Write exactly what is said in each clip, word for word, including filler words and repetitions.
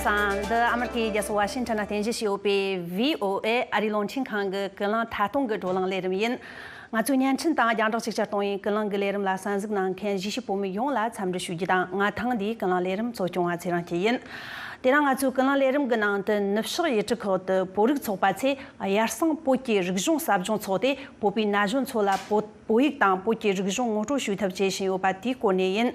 དང་། འདི་ཨ་མི་རི་ཀའི་རྒྱལ་ས་ཝ་ཤིང་ཊོན་ནང་རྟེན་གཞི་བྱས་ཡོད་པའི་བྷི་ཨོ་ཨེ་ཨ་རིའི་རླུང་འཕྲིན་ཁང་གི་ཀུན་གླེང་ཐད་གཏོང་གི་བགྲོ་གླེང་ལས་རིམ་ཡིན། ང་ཚོའི་བརྙན་འཕྲིན་དང་རྒྱང་བསྒྲགས་ཅིག་ཅར་གཏོང་བའི་ཀུན་གླེང་གི་ལས་རིམ་ལ་གསན་གཟིགས་གནང་མཁན་གཞིས་བྱེས་བོད་མི་ཡོངས་ལ་འཚམས་འདྲི་ཞུ་རྒྱུ་དང་། ང་ཐེངས་འདིའི་ཀུན་གླེང་ལས་རིམ་གཙོ་སྐྱོང་བ་ཚེ་རིང་སྐྱིད་ཡིན། དེ་རིང་ང་ཚོའི་ཀུན་གླེང་ལས་རིམ་གྱི་ནང་དུ་ནུབ་ཕྱོགས་ཡུལ་གྲུ་ཁག་ཏུ་བོད་རིགས་ཚོགས་པ་ཚོས་ཡར་སང་བོད་ཀྱི་རིག་གཞུང་ཟབ་སྦྱོང་འཚོགས་ཏེ། བོད་པའི་ན་གཞོན་ཚོ་ལ་བོད་བོད་ཡིག་དང་བོད་ཀྱི་རིག་གཞུང་ངོ་སྤྲོད་ཞུ་ཐབས་བྱེད་བཞིན་ཡོད་པ་དེའི་སྐོར་ནས་ཡིན།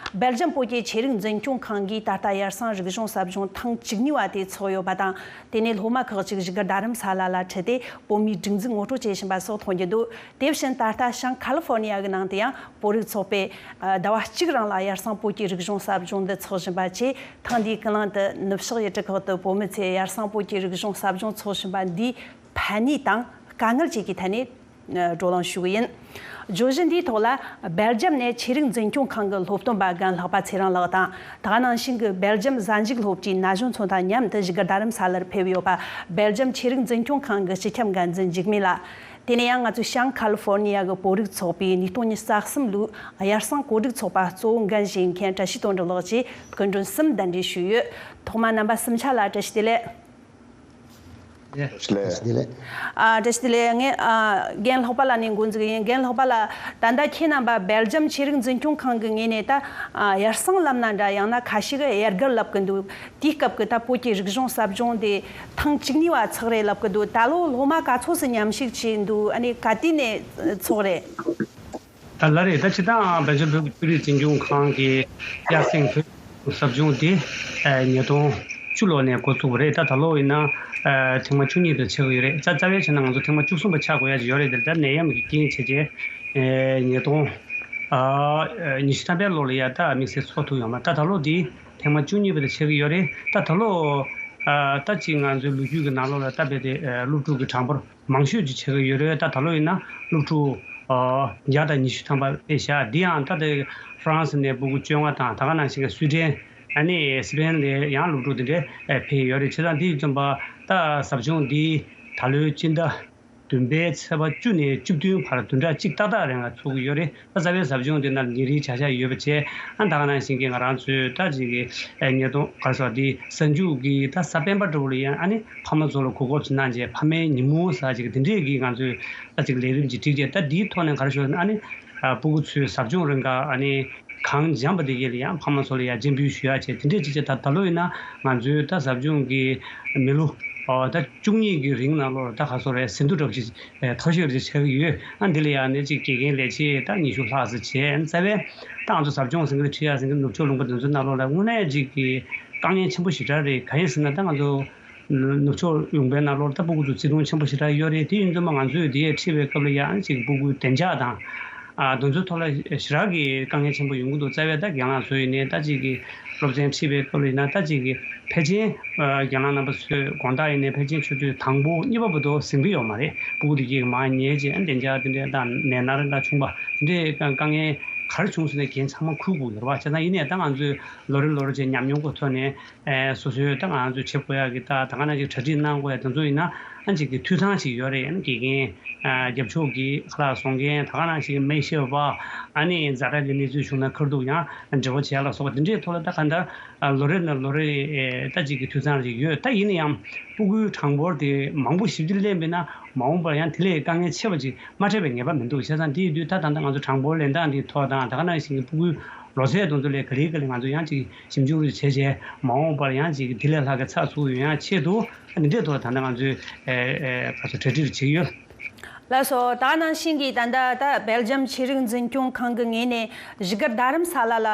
སྦེལ་ཇམ་བོད་ཀྱི་ཆོས་རིག་འཛིན་སྐྱོང་ཁང་གིས་ད་ལྟ་ཡར་སང་རིག་གཞུང་ཟབ་སྦྱོང་ཐེངས་བཅུ་གཉིས་པ་དེ་འཚོགས་ཡོད་པ་དང་། དེ་ནས་སློབ་མ་ཁག་ཅིག་བཞུགས་སྒར་རྡ་རམ་ས་ལ་ལ་ཁྲིད་དེ་བོད་མིའི་སྒྲིག་འཛུགས་ངོ་སྤྲོད་བྱེད་བཞིན་པ་སོགས་མཐོང་རྒྱུ་འདུག་དེ་བཞིན་ད་ལྟ་བྱང་ཁ་ལི་ཧྥོར་ནི་ཡ་གི་ནང་དུ་ཡང་བོད་རིགས་ཚོགས་པས་ཟླ་བ་གཅིག་རིང་ལ་ཡར་སང་བོད་ཀྱི་རིག་གཞུང་ཟབ་སྦྱོང་འདི་འཚོགས་བཞིན་པ་བཅས། ཐེངས་འདིའི་ཀུན་གླེང་དུ་ནུབ་ཕྱོགས་ཡུལ་གྲུ་ཁག་ཏུ་བོད་མི་ཚོས་ཡར་སང་བོད་ཀྱི་རིག་གཞུང་ཟབ་སྦྱོང་འཚོགས་བཞིན་པ་འདིའི་ཕན་ནུས་དང་དཀའ་ངལ་བཅས་ཀྱི་ཐད་ནས་བགྲོ་གླེང་ཞུ་གི་ཡིན། བརྗོད་གཞི་འདིའི་ཐོག་ལ་སྦེལ་ཇམ་ནས་ཆོས་རིག་འཛིན་སྐྱོང་ཁང་གི་སློབ་སྟོན་པ་རྒན་ལྷག་པ་ཚེ་རིང་ལགས་དང་། དེ་ག་ནང་བཞིན་གྱི་སྦེལ་ཇམ་གཟའ་མཇུག་སློབ་གྲྭའི་ན་གཞོན་ཚོ་དང་མཉམ་དུ་བཞུགས་སྒར་རྡ་རམ་ས་ལར་ཕེབས་ཡོད་པ། སྦེལ་ཇམ་ཆོས་རིག་འཛིན་སྐྱོང་ཁང་གི་སྤྱི་ཁྱབ་འགན་འཛིན་འཇིགས་མེད་ལགས། དེ་ནས་ཡང་ང་ཚོའི་བྱང་ཁ་ལི་ཧྥོར་ནི་ཡ་གི་བོད་རིགས་ཚོགས་པའི་ཉིས་སྟོང་ཉི་ཤུ་རྩ་གསུམ་ལོའི་ཡར་སང་བཀོད་སྒྲིག་ཚོགས་པ་གཙོ་བོ་འགན་བཞེས་མཁན་བཀྲ་ཤིས་དོན་གྲུབ་ལགས་ཀྱིས་སྐུ་མགྲོན་གསུམ་གདན་འདྲེན་ཞུས་ཡོད། ཐོག་མ་རྣམ་པ་གསུམ་ཆ་ལ་བཀྲ་ཤིས་བདེ་ལེགས། ལགས། བཀྲ་ཤིས་བདེ་ལེགས། ཨ། བཀྲ་ཤིས་བདེ་ལེགས། ངས་ཨ་རྒན་ལྷག་པ་ལགས་ནས་འགོ་འཛུགས་ཡིན། རྒན་ལྷག་པ་ལགས། ད་ལྟ་ཁྱེད་རྣམ་པ་སྦེལ་ཇམ་ཆོས་རིག་འཛིན་སྐྱོང་ཁང་གི་ངོས་ནས་ད་ཨ་ཡར་སང་ལབ་ན་འདྲ། ཡང་ན་ཁ་ཤས་ཀྱིས་དབྱར་སྒར་ལབ་ཀྱི་འདུག་དེའི་སྐབས་ཀྱི་ད་བོད་ཀྱི་རིག་གཞུང་ཟབ་སྦྱོང་དེ་ཐེངས་བཅུ་གཉིས་པ་ཚོགས་རེད་ལབ་ཀྱི་འདུག་ད་ལོ་སློབ་མ་ག་ཚོད་ཙམ་མཉམ་ཞུགས་བྱས་འདུག་ཨ་ནི་ག་དུས་ནས་ཚོགས་རེད། ད་ལ་རེད། ད་སྤྱིར་བཏང་སྦེལ་ཇམ་བོད་ཀྱི་ཆོས་རིག་འཛིན་སྐྱོང་ཁང་གི་ཡར་སང་བོད་ཟབ་སྦྱོང་དེ་ཨ་ཉིས་སྟོང་བཅུ་ལོ་ནས་འགོ་བཙུགས་པ་རེད། ད་ད་ལོ་ཡིན་ན་ཨ་ཐེངས་མ་བཅུ་གཉིས་དེ་ཆགས་ཀྱི་ཡོད་རེད། རྩ་རྩ་བའི་ཆ་ནས་ང་ཚོ་ཐེངས་མ་བཅུ་གསུམ་པ་ཆགས་དགོས་ཡ་ཅིག་ཡོད་རེད། དེ་ད་ནད་ཡམས་ཀྱི་རྐྱེན་བྱས་རྗེས་ཨ་ཉིས་སྟོང་ཨ་ཉི་ཤུ་ཐམ་པའི་ལོ་ལ་ཡ་ད་དམིགས་བསལ་ཚོགས་ཐུབ་ཡོད་མ་རེད། ད་ད་ལོ་འདི་ཐེངས་མ་བཅུ་གཉིས་པ་དེ་ཆགས་ཀྱི་ཡོད་རེད། ད་ད་ལོ་ཨ་ད་ཅིག་ང་ཚོའི་ལོ་རྒྱུས་ཀྱི་ནང་ལོགས་ལ་ད་རྦད་དེ་ཨ་སློབ་ཕྲུག་གི་གྲངས་འབོར་མང་ཤོས་ཅིག་ཆགས་ཀྱི་ཡོད་རེད། ད་ད་ལོ་ཡིན་ན་སློབ་ཕྲུག་ཨ་བརྒྱ་དང་ཉི་ཤུ་ཐམ་པ་ཕེབས་ཤག་འདི་ཡང་ད་ལྟ་ཧྥ་རན་སི་ནས་སྤུ་གུ་བཅོ་ལྔ་དང་། ད་ག་ནང་བཞིན་སུའི་ཌེན། ཨ་ནི་སི་པེན་ལས་ཡང་སློབ་ཕྲུག་དེ་འདྲས་ཨ་ཕེབས་ཡོད་རེད། བྱས་ཙང་འདི་ཡིན་ཙམ་པ་ད་ཟབ་སྦྱོང་འདི་ད་ལོའི་སྤྱི་ཟླ་བདུན་པའི་ཚེས་པ་བཅུ་ནས་བཅུ་བདུན་བར་བདུན་ཕྲག་གཅིག་ཏག་ཏག་རིང་ལ་ཚོགས་ཀྱི་ཡོད་རེད། ད་རྩ་བའི་ཟབ་སྦྱོང་དེ་ནང་ཉིན་རེའི་བྱ་གཞག་ཡོད་པ་བྱས། ཨ་ད་ག་ནང་བཞིན་གྱི་ང་རང་ཚོའི་ད་ཅིག་གི་ཨ་ཉིས་སྟོང་ག་རེ་ཟེར་བ་འདི་གཟའ་མཇུག་གི་ད་གཟའ་སྤེན་པ་འདྲ་བོ་ལ་ཡང་ཨ་ནི་ཕ་མ་ཚོ་ལ་གོ་སྐབས་ཅིག་གནང་བྱས། ཕ་མའི་ཉིན་མོ་ཟེར་ཅིག་དེ་འདྲས་ཀྱི་ང་ཚོས་ད་ཅིག་ལས་རིམ་ཅིག་བསྒྲིགས་བྱས། ད་འདིའི་ཐོག་ནས་ག་རེ་ཞུ་ན་ཨ་ནི་ཨ་སྤུ་གུ་ཚོའི་ཟབ་སྦྱོང་རིང་ག་ཨ་ནི་གང་སྦྱངས་པ་དེ་གས་ལ་ཡང་ཕ་མ་ཚོ་ལ་ཡང་སྤྱན་འབུལ་ཞུ་ཡག་བྱས། དེ་འདྲས་ཅིག་བྱས། ད་ད་ལོ་ཡིན་ན་ང་ཚོའི་ད་ཟབ་སྦྱོང་གི་མི་ལོ་ཨོ་ད་བཅུ་གཉིས་ཀྱི་རིང་ནང་ལོགས་ལ་ད་ག་ཚོད་རེད། ཟིན་ཐོ་འདྲ་པོ་ཅིག་ཨེ་ཐོ་ཤོས་རེ་ཆགས་ཀྱི་ཡོད། ཨ་འདི་ལ་ཡང་ནས་ཅིག་དགེ་རྒན་ལས་བྱེད་ད་ཉི་ཤུ་ལྷག་ཙམ་བྱས། ཨ་རྩ་བའི་ད་ང་ཚོ་ཟབ་སྦྱོང་ཟིན་གྱི་ཁྲིད་ཡག་ཟིན་གྱི་ནུབ་ཕྱོགས་ལུང་པ་འདི་ཚོའི་ནང་ལོགས་ལ་དངོས་གནས་ཅིག་གི་དཀའ་ངལ་ཆེན་པོ་ཞེ་དྲག་རེད། གང་ཡིན་ཟེར་ན་ད་ང་ཚོ་ནུབ་ཕྱོགས་ལུང་པའི་ནང་ལོགས་ལ་ད་སྤུ་གུ་ཚོ་བརྩི་མཐོང་ཆེན་པོ་ཞེ་དྲག་ཡོད་རེད། དེ་ཡིན་ཙང་མ་ང་ཚོས་དེ་ཡས་ཁྲིད་པའི་སྐབས་ལ་ཡང་ཅིག་སྤུ་གུའི་བདེ་འཇགས་དང་ཨ་དེ་ཚོའི་ཐོག་ལ་ཞེ་དྲག་གི་དཀའ་ངལ་ཆེན་པོ་ཡོང་གི་འདུག་རྩ་བའི་ད་རྒན་ལགས་ཚོ་ཡིན་ནའི་ད་ཅིག་གི་སློབ་ཚན་ཁྲིད་པའི་སྐབས་ལ་ཡིན་ན་ད་ཅིག་གི་ཕལ་ཆེར་ཨ་རྒན་ལགས་རྣམ་པ་ཚོས་དགོང་དག་ཡིན་ནའི་ཕལ་ཆེར་ཆུ་ཚོད་དང་པོ་གཉིས་པ་བར་དུ་ཟིན་གྱི་ཡོད་མ་རེད། སྤུ་གུ་དེ་གས་མར་ཉལ་བྱས་ཨ་བདེ་འཇགས་དེ་འདྲའི་ད་ནད་མནར་ད་བྱུང་པ་དེ་འདྲའི་དཀའ་དཀའ་ངལ་ག་རེ་བྱུང་ཟེར་ནའི་རྒན་ཚང་མ་ཁུར་དགོས་ཡོད་རེད་པ། བྱས་ཙང་ཡིན་ནའི་ད་ང་ཚོས་ལོ་རེ་ལོ་རེ་བྱས་ཉམས་མྱོང་གི་ཐོག་ནས། ཨེ་སོ་སོའི་ད་ང་ཚོས་བྱེད་དགོས་ཡག་གི་ད་ད་ག་ནང་བཞིན་གྲ་སྒྲིག་གནང་དགོས་ཡག་དེ་ཚོ་ཡིན་ན་ཨ་ཅིག་གི་འཐུས་ཚང་ཞིག་ཡོད་རེད། ཨ་ནི་དགེ་རྒན་ཨ་རྒྱབ་ཕྱོགས་ཀྱི་ཁ་ལག་བཟོ་མཁན། ད་ག་ནང་བཞིན་མེ་ཤེལ་པ། ཨ་ནི་ཛ་དྲག་གི་གནས་ཚུལ་བྱུང་ན་ཁ་ཐུག་ཡང་འབྲེལ་བ་བྱེད་ཡག་ལ་སོགས་པ་དེ་འདྲའི་ཐོག་ལ་ད་ག་འདྲ་ཨ་ལོ་རེ་ནས་ལོ་རེ་ཨེ་ད་ཅིག་གི་འཐུས་ཚང་ཞིག་ཡོད། ད་ཡིན་ན་ཡང་སྤུ་གུའི་གྲངས་འབོར་དེ་མང་པོ་ཞེ་པོ་ཅིག་ལེན་པས་ན་མ་འོངས་པར་ཡང་དེ་ལས་དཀའ་ངལ་ཆེ་བ་ཅིག་མ་འཕྲད་པའི་ངེས་པ་མི་འདུག་བྱས་ཙང་དེ་ཡིན་དུས་ད་ད་ལྟ་ང་ཚོ་གྲངས་འབོར་ལེན་སྟངས་འདིའི་ཐོག་དང་ད་ག་ནང་བཞིན་གྱི་སྤུ་གུའི་ལོ་ཚད་དེ་ཚོ་ལ་ག་ལེ་ག་ལེ་ང་ཚོ་ཡང་ཅིག་ཞིབ་འཇུག་རེ་བྱས་བྱས་མ་འོངས་པར་ཡང་ཅིག་འདི་ལས་ལྷག་གི་ཚགས་ཚུད་ཡོང་ཡག་ཆེད་དུ་འདི་འདྲའི་ཐོག་ད་ལྟ་ང་ཚོས་ཨེ་ཨེ་ག་ཚོད་གྲ་སྒྲིག་བྱེད་ཀྱི་ཡོད། ལགས་སོ། ད་ནང་བཞིན་གྱི་ད་ལྟ་ད་སྦེལ་ཇམ་ཆོས་རིག་འཛིན་སྐྱོང་ཁང་གི་ངོས་ནས་བཞུགས་སྒར་རྡ་རམ་ས་ལ་ལ་ཨ་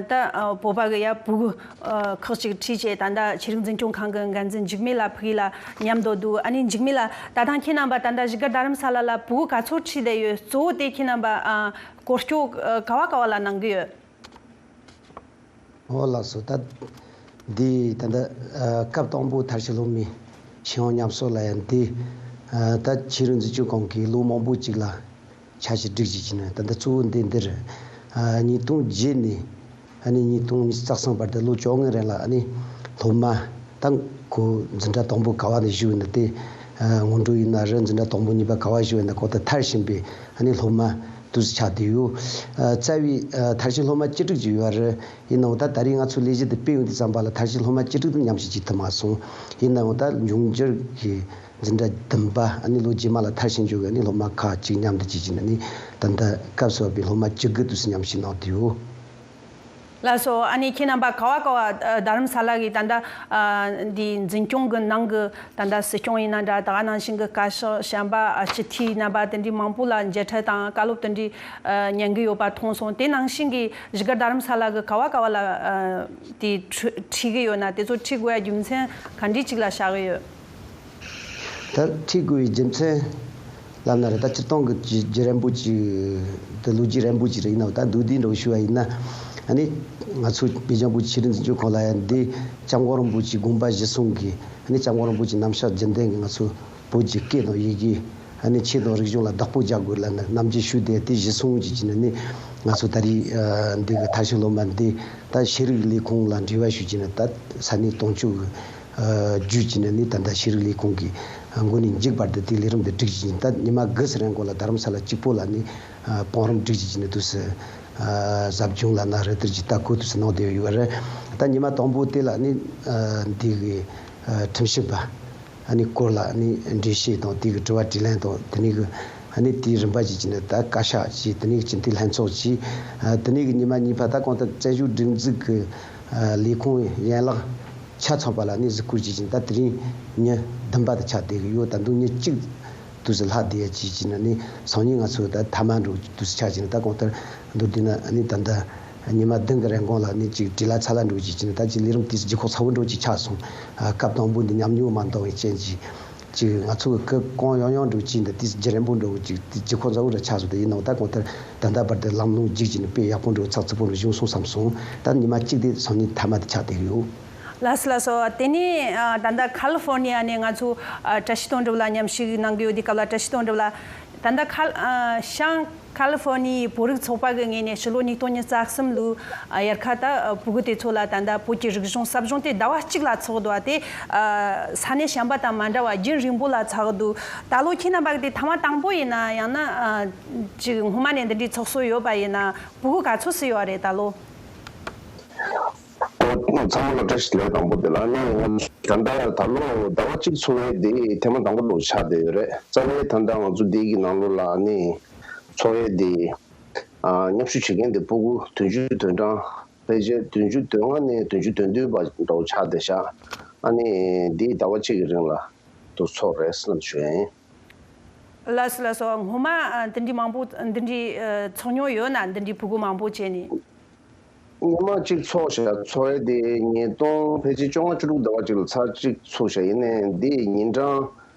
ད་ཨ་བོད་པ་གི་ཡ་སྤུ་གུ་ཨ་ཁག་ཅིག་ཁྲིད་བྱས་ད་ལྟ་ཆོས་རིག་འཛིན་སྐྱོང་ཁང་གི་འགན་འཛིན་འཇིགས་མེད་ལགས་ཕུག་ལ་མཉམ་དུ་འདུག་ཨ་ནི་འཇིགས་མེད་ལགས། ད་ཐེངས་ཁྱེད་རྣམ་པ་ད་ལྟ་བཞུགས་སྒར་རྡ་རམ་ས་ལ་ལ་སྤུ་གུ་ག་ཚོད་ཁྲིད་བསྡད་ཡོད། གཙོ་བོ་དེ་ཁྱེད་རྣམ་པ་ཨ་སྐོར་སྐྱོད་ཨ་ག་བ་ག་བ་ལ་གནང་གི་ཡོད། ཨོ་ལགས་སོ། ད་འདི་ད་ལྟ་ཨ་སྐབས་དང་པོ་མཐར་ཕྱིན་སློབ་མའི་ཤེས་ཡོན་ཉམས་གསོ་ལ་ཡང་འདི་ཨ་ད་ཆོས་རིག་འཛིན་སྐྱོང་ཁང་གིས་ལོ་མང་པོ་ཅིག་ལ་འཆར་གཞི་སྒྲིག་བྱས་ཀྱི་ནས་ད་ལྟ་གཙོ་བོ་འདི་འདིར་ཨ་ཉིས་སྟོང་བརྒྱད་ནས་ཨ་ནི་ཉིས་སྟོང་ཉི་ཤུ་རྩ་གསུམ་བར་དུ་ལོ་བཅོ་ལྔའི་རིང་ལ་ཨ་ནི་སློབ་མ་ད་ཁོ་འཛིན་གྲྭ་དང་པོ་ག་བ་ནས་བཞུགས་ཡོད་ན་དེ་ཨ་སྔོན་འགྲོ་ཡིན་ན་རེད། འཛིན་གྲྭ་དང་པོ་གཉིས་པ་ག་བ་བཞུགས་ཡོད་ན་ཁོ་ད་མཐར་ཕྱིན་པའི་ཨ་ནི་སློབ་མ་ དུས་སུ་ཆགས་བསྡད་ཡོད། ཨ་རྩ་བའི་ཨ་མཐར་ཕྱིན་སློབ་མ་བཅུ་དྲུག་ཅིག་ཡོད་རེད། ཡིན་ནའང་ད་ད་རེས་ང་ཚོ་ལས་གཞི་འདི་སྤེལ་ཡོང་དུས་ཙམ་པ་ལ་མཐར་ཕྱིན་སློབ་མ་བཅུ་དྲུག་དང་མཉམ་ཞུགས་བྱེད་ཐུབ་མ་སོང་། ཡིན་ནའང་ད་འབྱུང་འགྱུར་གྱི་འཛིན་གྲྭ་བདུན་པ་ཨ་ནི་ལོ་རྗེས་མ་ལ་མཐར་ཕྱིན་འགྱུར་གྱི་ཨ་ནི་སློབ་མ་ཁག་ཅིག་མཉམ་དུ་བྱས་ཀྱིན་ཨ་ནི་ད་ལྟ་སྐབས་སུ་བབས་པའི་སློབ་མ་བཅུ་དགུ་དུས་སུ་མཉམ་ཞུགས་གནང་བསྡད་ཡོད། ལགས་སོ། ཨ་ནི་ཁྱེད་རྣམ་པ་ག་བ་ག་བ་ཨ་རྡ་རམ་ས་ལ་གི་ད་ལྟ་ཨ་འདི་འཛིན་སྐྱོང་གི་ནང་གི་ད་ལྟ་སྲིད་སྐྱོང་ཡིན་ན་འདྲ། ད་ག་ནང་བཞིན་གྱི་བཀའ་ཤག་གཞན་པ་ཨ་སྤྱི་འཐུས་རྣམ་པ་དེ་འདྲའི་མང་པོ་ལ་མཇལ་འཕྲད་དང་བཀའ་སློབ་དེ་འདྲའི་ཨ་ཉན་གྱི་ཡོད་པ་མཐོང་སོང་། དེ་ནང་བཞིན་གྱི་བཞུགས་སྒར་རྡ་རམ་ས་ལ་གི་ག་བ་ག་བ་ལ་ཨ་དེ་ཁྲི་ཁྲིད་ཀྱི་ཡོད་ན་དེ་ཚོ་ཁྲིད་དགོས་ཡ་རྒྱུ་མཚན་ག་འདྲའི་ཅིག་ལ་བཞག་གི་ཡོད། ད་ཁྲིད་དགོས་པའི་རྒྱུ་མཚན་ལབ་ན་རེད། ད་སྤྱིར་བཏང་གི་རྒྱུ་རྒྱུ་རན་པོ་ཅིག་དེ་ལོ་རྒྱུས་རན་པོ་ཅིག་རེད། ཡིན་ནའང་ད་མདོར་བསྡུས་འདྲ་བོ་ཞུ་བ་ཡིན་ན། ཨ་ནི་ང་ཚོ་བོད་ལྗོངས་བོད་ཀྱི་ཆོས་རིག་འཛིན་སྐྱོང་ཁང་ལ་ཡང་འདི་སྐྱབས་མགོན་རིན་པོ་ཆེའི་དགོངས་པ་གཞིར་བཟུང་གིས་ཨ་ནི་སྐྱབས་མགོན་རིན་པོ་ཆེའི་རྣམ་གཞག་རྒྱུན་ལྡན་གྱི་ང་ཚོ་བོད་ཀྱི་སྐད་དང་ཡི་གེ་ཨ་ནི་ཆོས་དང་རིག་གཞུང་ལ་བདག་པོ་རྒྱག་དགོས་ལབ་ནས་ནམ་རྒྱུན་ཞུས་བསྡད་དེ་གཞིར་བཟུང་བྱས་ཀྱི་ནི་ནི་ང་ཚོ་ད་རེས་ཨ་འདི་གི་མཐར་ཕྱིན་སློབ་མ་འདི་ད་ཤེས་རིག་ལས་ཁུངས་ལ་འབྲེལ་བ་ཞུས་ཀྱི་ནི་ད་ས་གནས་དོན་གཅོད་ཀྱི་ཨ་བརྒྱུད་ཀྱི་ནི་ནི་ད་ལྟ་ཤེས་རིག་ལས་ཁུངས་ཀྱི་འགོ་ནས་མཇུག་བར་དུ་དེ་ལས་རིམ་འདི་སྒྲིག་བཞིན། ད་ཉི་མ་དགུ་ཙམ་རིང་གོང་ལ་རྡ་རམ་ས་ལ་གཅིག་པོ་ལ་ནི་ཨ་བང་རིམ་སྒྲིག་བཞིན་ནི་དུས་སུ་ཨ་ཟབ་སྦྱོང་ལ་ན་རེ་ལྟར་གྱི་ལྟ་སྐོར་དུས་སུ་གནང་བསྡད་ཡོད་རེད། ད་ཉི་མ་དང་པོ་དེ་ལ་ནི་ཨ་འདི་གི་ཨ་ཁྲིམས་ཞིབ་པ་ཨ་ནི་སྐོར་ལ་ནི་འགྲེལ་བཤད་དང་དེ་གི་དྲི་བ་དྲིས་ལན་དང་དེ་ནི་གི་ཨ་ནི་དེའི་རིམ་པ་བྱས་ཀྱི་ནི་ད་བཀའ་ཤག་བྱས། དེ་ནི་གི་སྤྱི་འཐུས་ལྷན་ཚོགས་བྱས། ཨ་དེ་ནི་གི་ཉི་མ་གཉིས་པ་ད་གང་ལྟར་བཙན་བྱོལ་སྒྲིག་འཛུགས་ཀྱི་ཨ་ལས་ཁུངས་ཡན་ལག་ཆ་ཚང་པ་ལ་ནི་གཟིགས་སྐོར་བྱས་ཀྱི་ནི་ད་དེ་རིང་ཉིན་བདུན་པ་དེ་ཆགས་བསྡད་ཀྱི་ཡོད། ད་དུང་ཉིན་གཅིག་དུས་སུ་ལྷག་བསྡད་ཡ་བྱས་ཀྱི་ནི་ནི་སང་ཉིན་ང་ཚོ་ད་མཐའ་མ་འགྲོ་དུས་སུ་ཆགས་ཀྱི་ནི་ད་གང་ལྟར་མདོར་བསྡུས་ན་ནི་ད་ལྟ་ཉི་མ་བདུན་གྱི་རིང་གོང་ལ་ནི་གཅིག་བྲེལ་བ་ཚ་ལ་འགྲོ་བྱས་ཀྱི་ནི་ད་ཅིག་ལས་རིམ་དེ་ལྗིད་ཁོག་ཚ་བོ་འགྲོ་ཅིག་ཆགས་སོང་། ཨ་སྐབས་དང་པོ་འདི་ཉམས་མྱོང་མ་འདང་བའི་རྐྱེན་གྱིས་ཅིག་ང་ཚོ་གི་སྐབས་གང་ཡང་ཡང་འགྲོ་ཅིག་འདི་དེ་ལྗིད་རན་པོ་འགྲོ་ཅིག་དེ་ལྗིད་ཁོག་ཚ་བོ་ར་ཆགས་སོང་། དེ་ཡིན་ནའང་ད་གང་ལྟར་ད་ལྟ་བར་དུ་ལམ་ལྷོང་རྒྱུག་ཅིག་ནི་དཔེ་ཡག་པོ་འགྲོ་ཚགས་ཚུད་པོ་རུ་བྱུང་སོང་བསམ་སོང་། ད་ཉི་མ་གཅིག་དེ་སང་ཉིན་མཐའ་མ་དེ་ཆགས་བསྡད་ཡོད། ལགས་སོ་ལགས་སོ། དེ་ནས་ཨ་ད་ལྟ་ཁ་ལི་ཧྥོར་ནི་ཡ་ནས་ང་ཚོ་ཨ་བཀྲ་ཤིས་དོན་གྲུབ་ལགས་མཉམ་ཞུགས་གནང་གི་ཡོད། དེ་སྐབས་ལ་བཀྲ་ཤིས་དོན་གྲུབ་ལགས། ད་ལྟ་ཁ་ཨ་བྱང་ཁ་ལི་ཧྥོར་ནི་ཡའི་བོད་རིགས་ཚོགས་པ་གི་ངོས་ནས་ཕྱི་ལོ་ཉིས་སྟོང་ཉི་ཤུ་རྩ་གསུམ་ལོའི་ཨ་ཡར་ཁ་ད་ཨ་ཕྲུ་གུ་དེ་ཚོ་ལ་ད་ལྟ་བོད་ཀྱི་རིག་གཞུང་ཟབ་སྦྱོང་དེ་ཟླ་བ་གཅིག་ལ་ཚོགས་འདུག་པ། དེ་ཨ་ས་གནས་གཞན་པ་དང་མ་འདྲ་བ་རྒྱུན་རིང་པོ་ལ་ཚོགས་འདུག། ད་ལོ་ཁྱེད་རྣམ་པ་གི་དེ་ཐེངས་མ་དང་པོ་ཡིན་ན་ཡང་ན་ཨ་ཅིག་སྔོན་མ་ནས་འདི་འདྲའི་ཚོགས་སྲོལ་ཡོད་པ་ཡིན་ན་ཕྲུ་གུ་ག་ཚོད་ཙམ་ཡོད་རེད་ད་ལོ། ཨོ། ཚང་མ་ལ་བཀྲ་ཤིས་བདེ་ལེགས། དང་པོ་དེ་ལ་ནི་ད་ལྟ་ད་ལོ་ཟླ་བ་གཅིག་ཚོགས་ཡས་དེ་ཐེངས་མ་དང་པོ་ལོ་ཆགས་བསྡད་ཡོད་རེད། རྩ་བའི་ད་ལྟ་ང་ཚོ་འདི་གི་ནང་ལོགས་ལ་ནི་ཚོགས་ཡས་དེ་ཨ་མཉམ་ཞུགས་བྱེད་མཁན་དེ་ཕྲུ་གུ་བདུན་ཅུ་དོན་གྲངས་ཕལ་ཆེར་བདུན་ཅུ་དོན་ལྔ་ནས་བདུན་ཅུ་དོན་བདུན་བར་འདྲ་བོ་ཆགས་བསྡད་ཤག། ཨ་ནི་འདི་ཟླ་བ་གཅིག་གི་རིང་ལ་དུ་ཚོགས་རེད་ཟེར་ནས་ཞུ་ཡ་ཡིན། ལགས་སོ་ལགས་སོ། སྔོན་མ་ཨ་འདི་འདྲའི་མང་པོ་འདི་འདྲའི་ཨ་ཚོགས་མྱོང་ཡོད་ན། འདི་འདྲའི་ཕྲུ་གུ་མང་པོ་བྱས་ནས། སྔོན་མ་གཅིག་ཚོགས་ཤག། ཚོགས་ཡས་དེ་ཉིས་སྟོང་ཕལ་ཆེར་བཅོ་ལྔ་བཅུ་དྲུག་ཟླ་བ་གཅིག་ལ་ཚར་གཅིག་ཚོགས་ཤག། ཡིན་ནའི་འདི་ཉིན་གྲངས་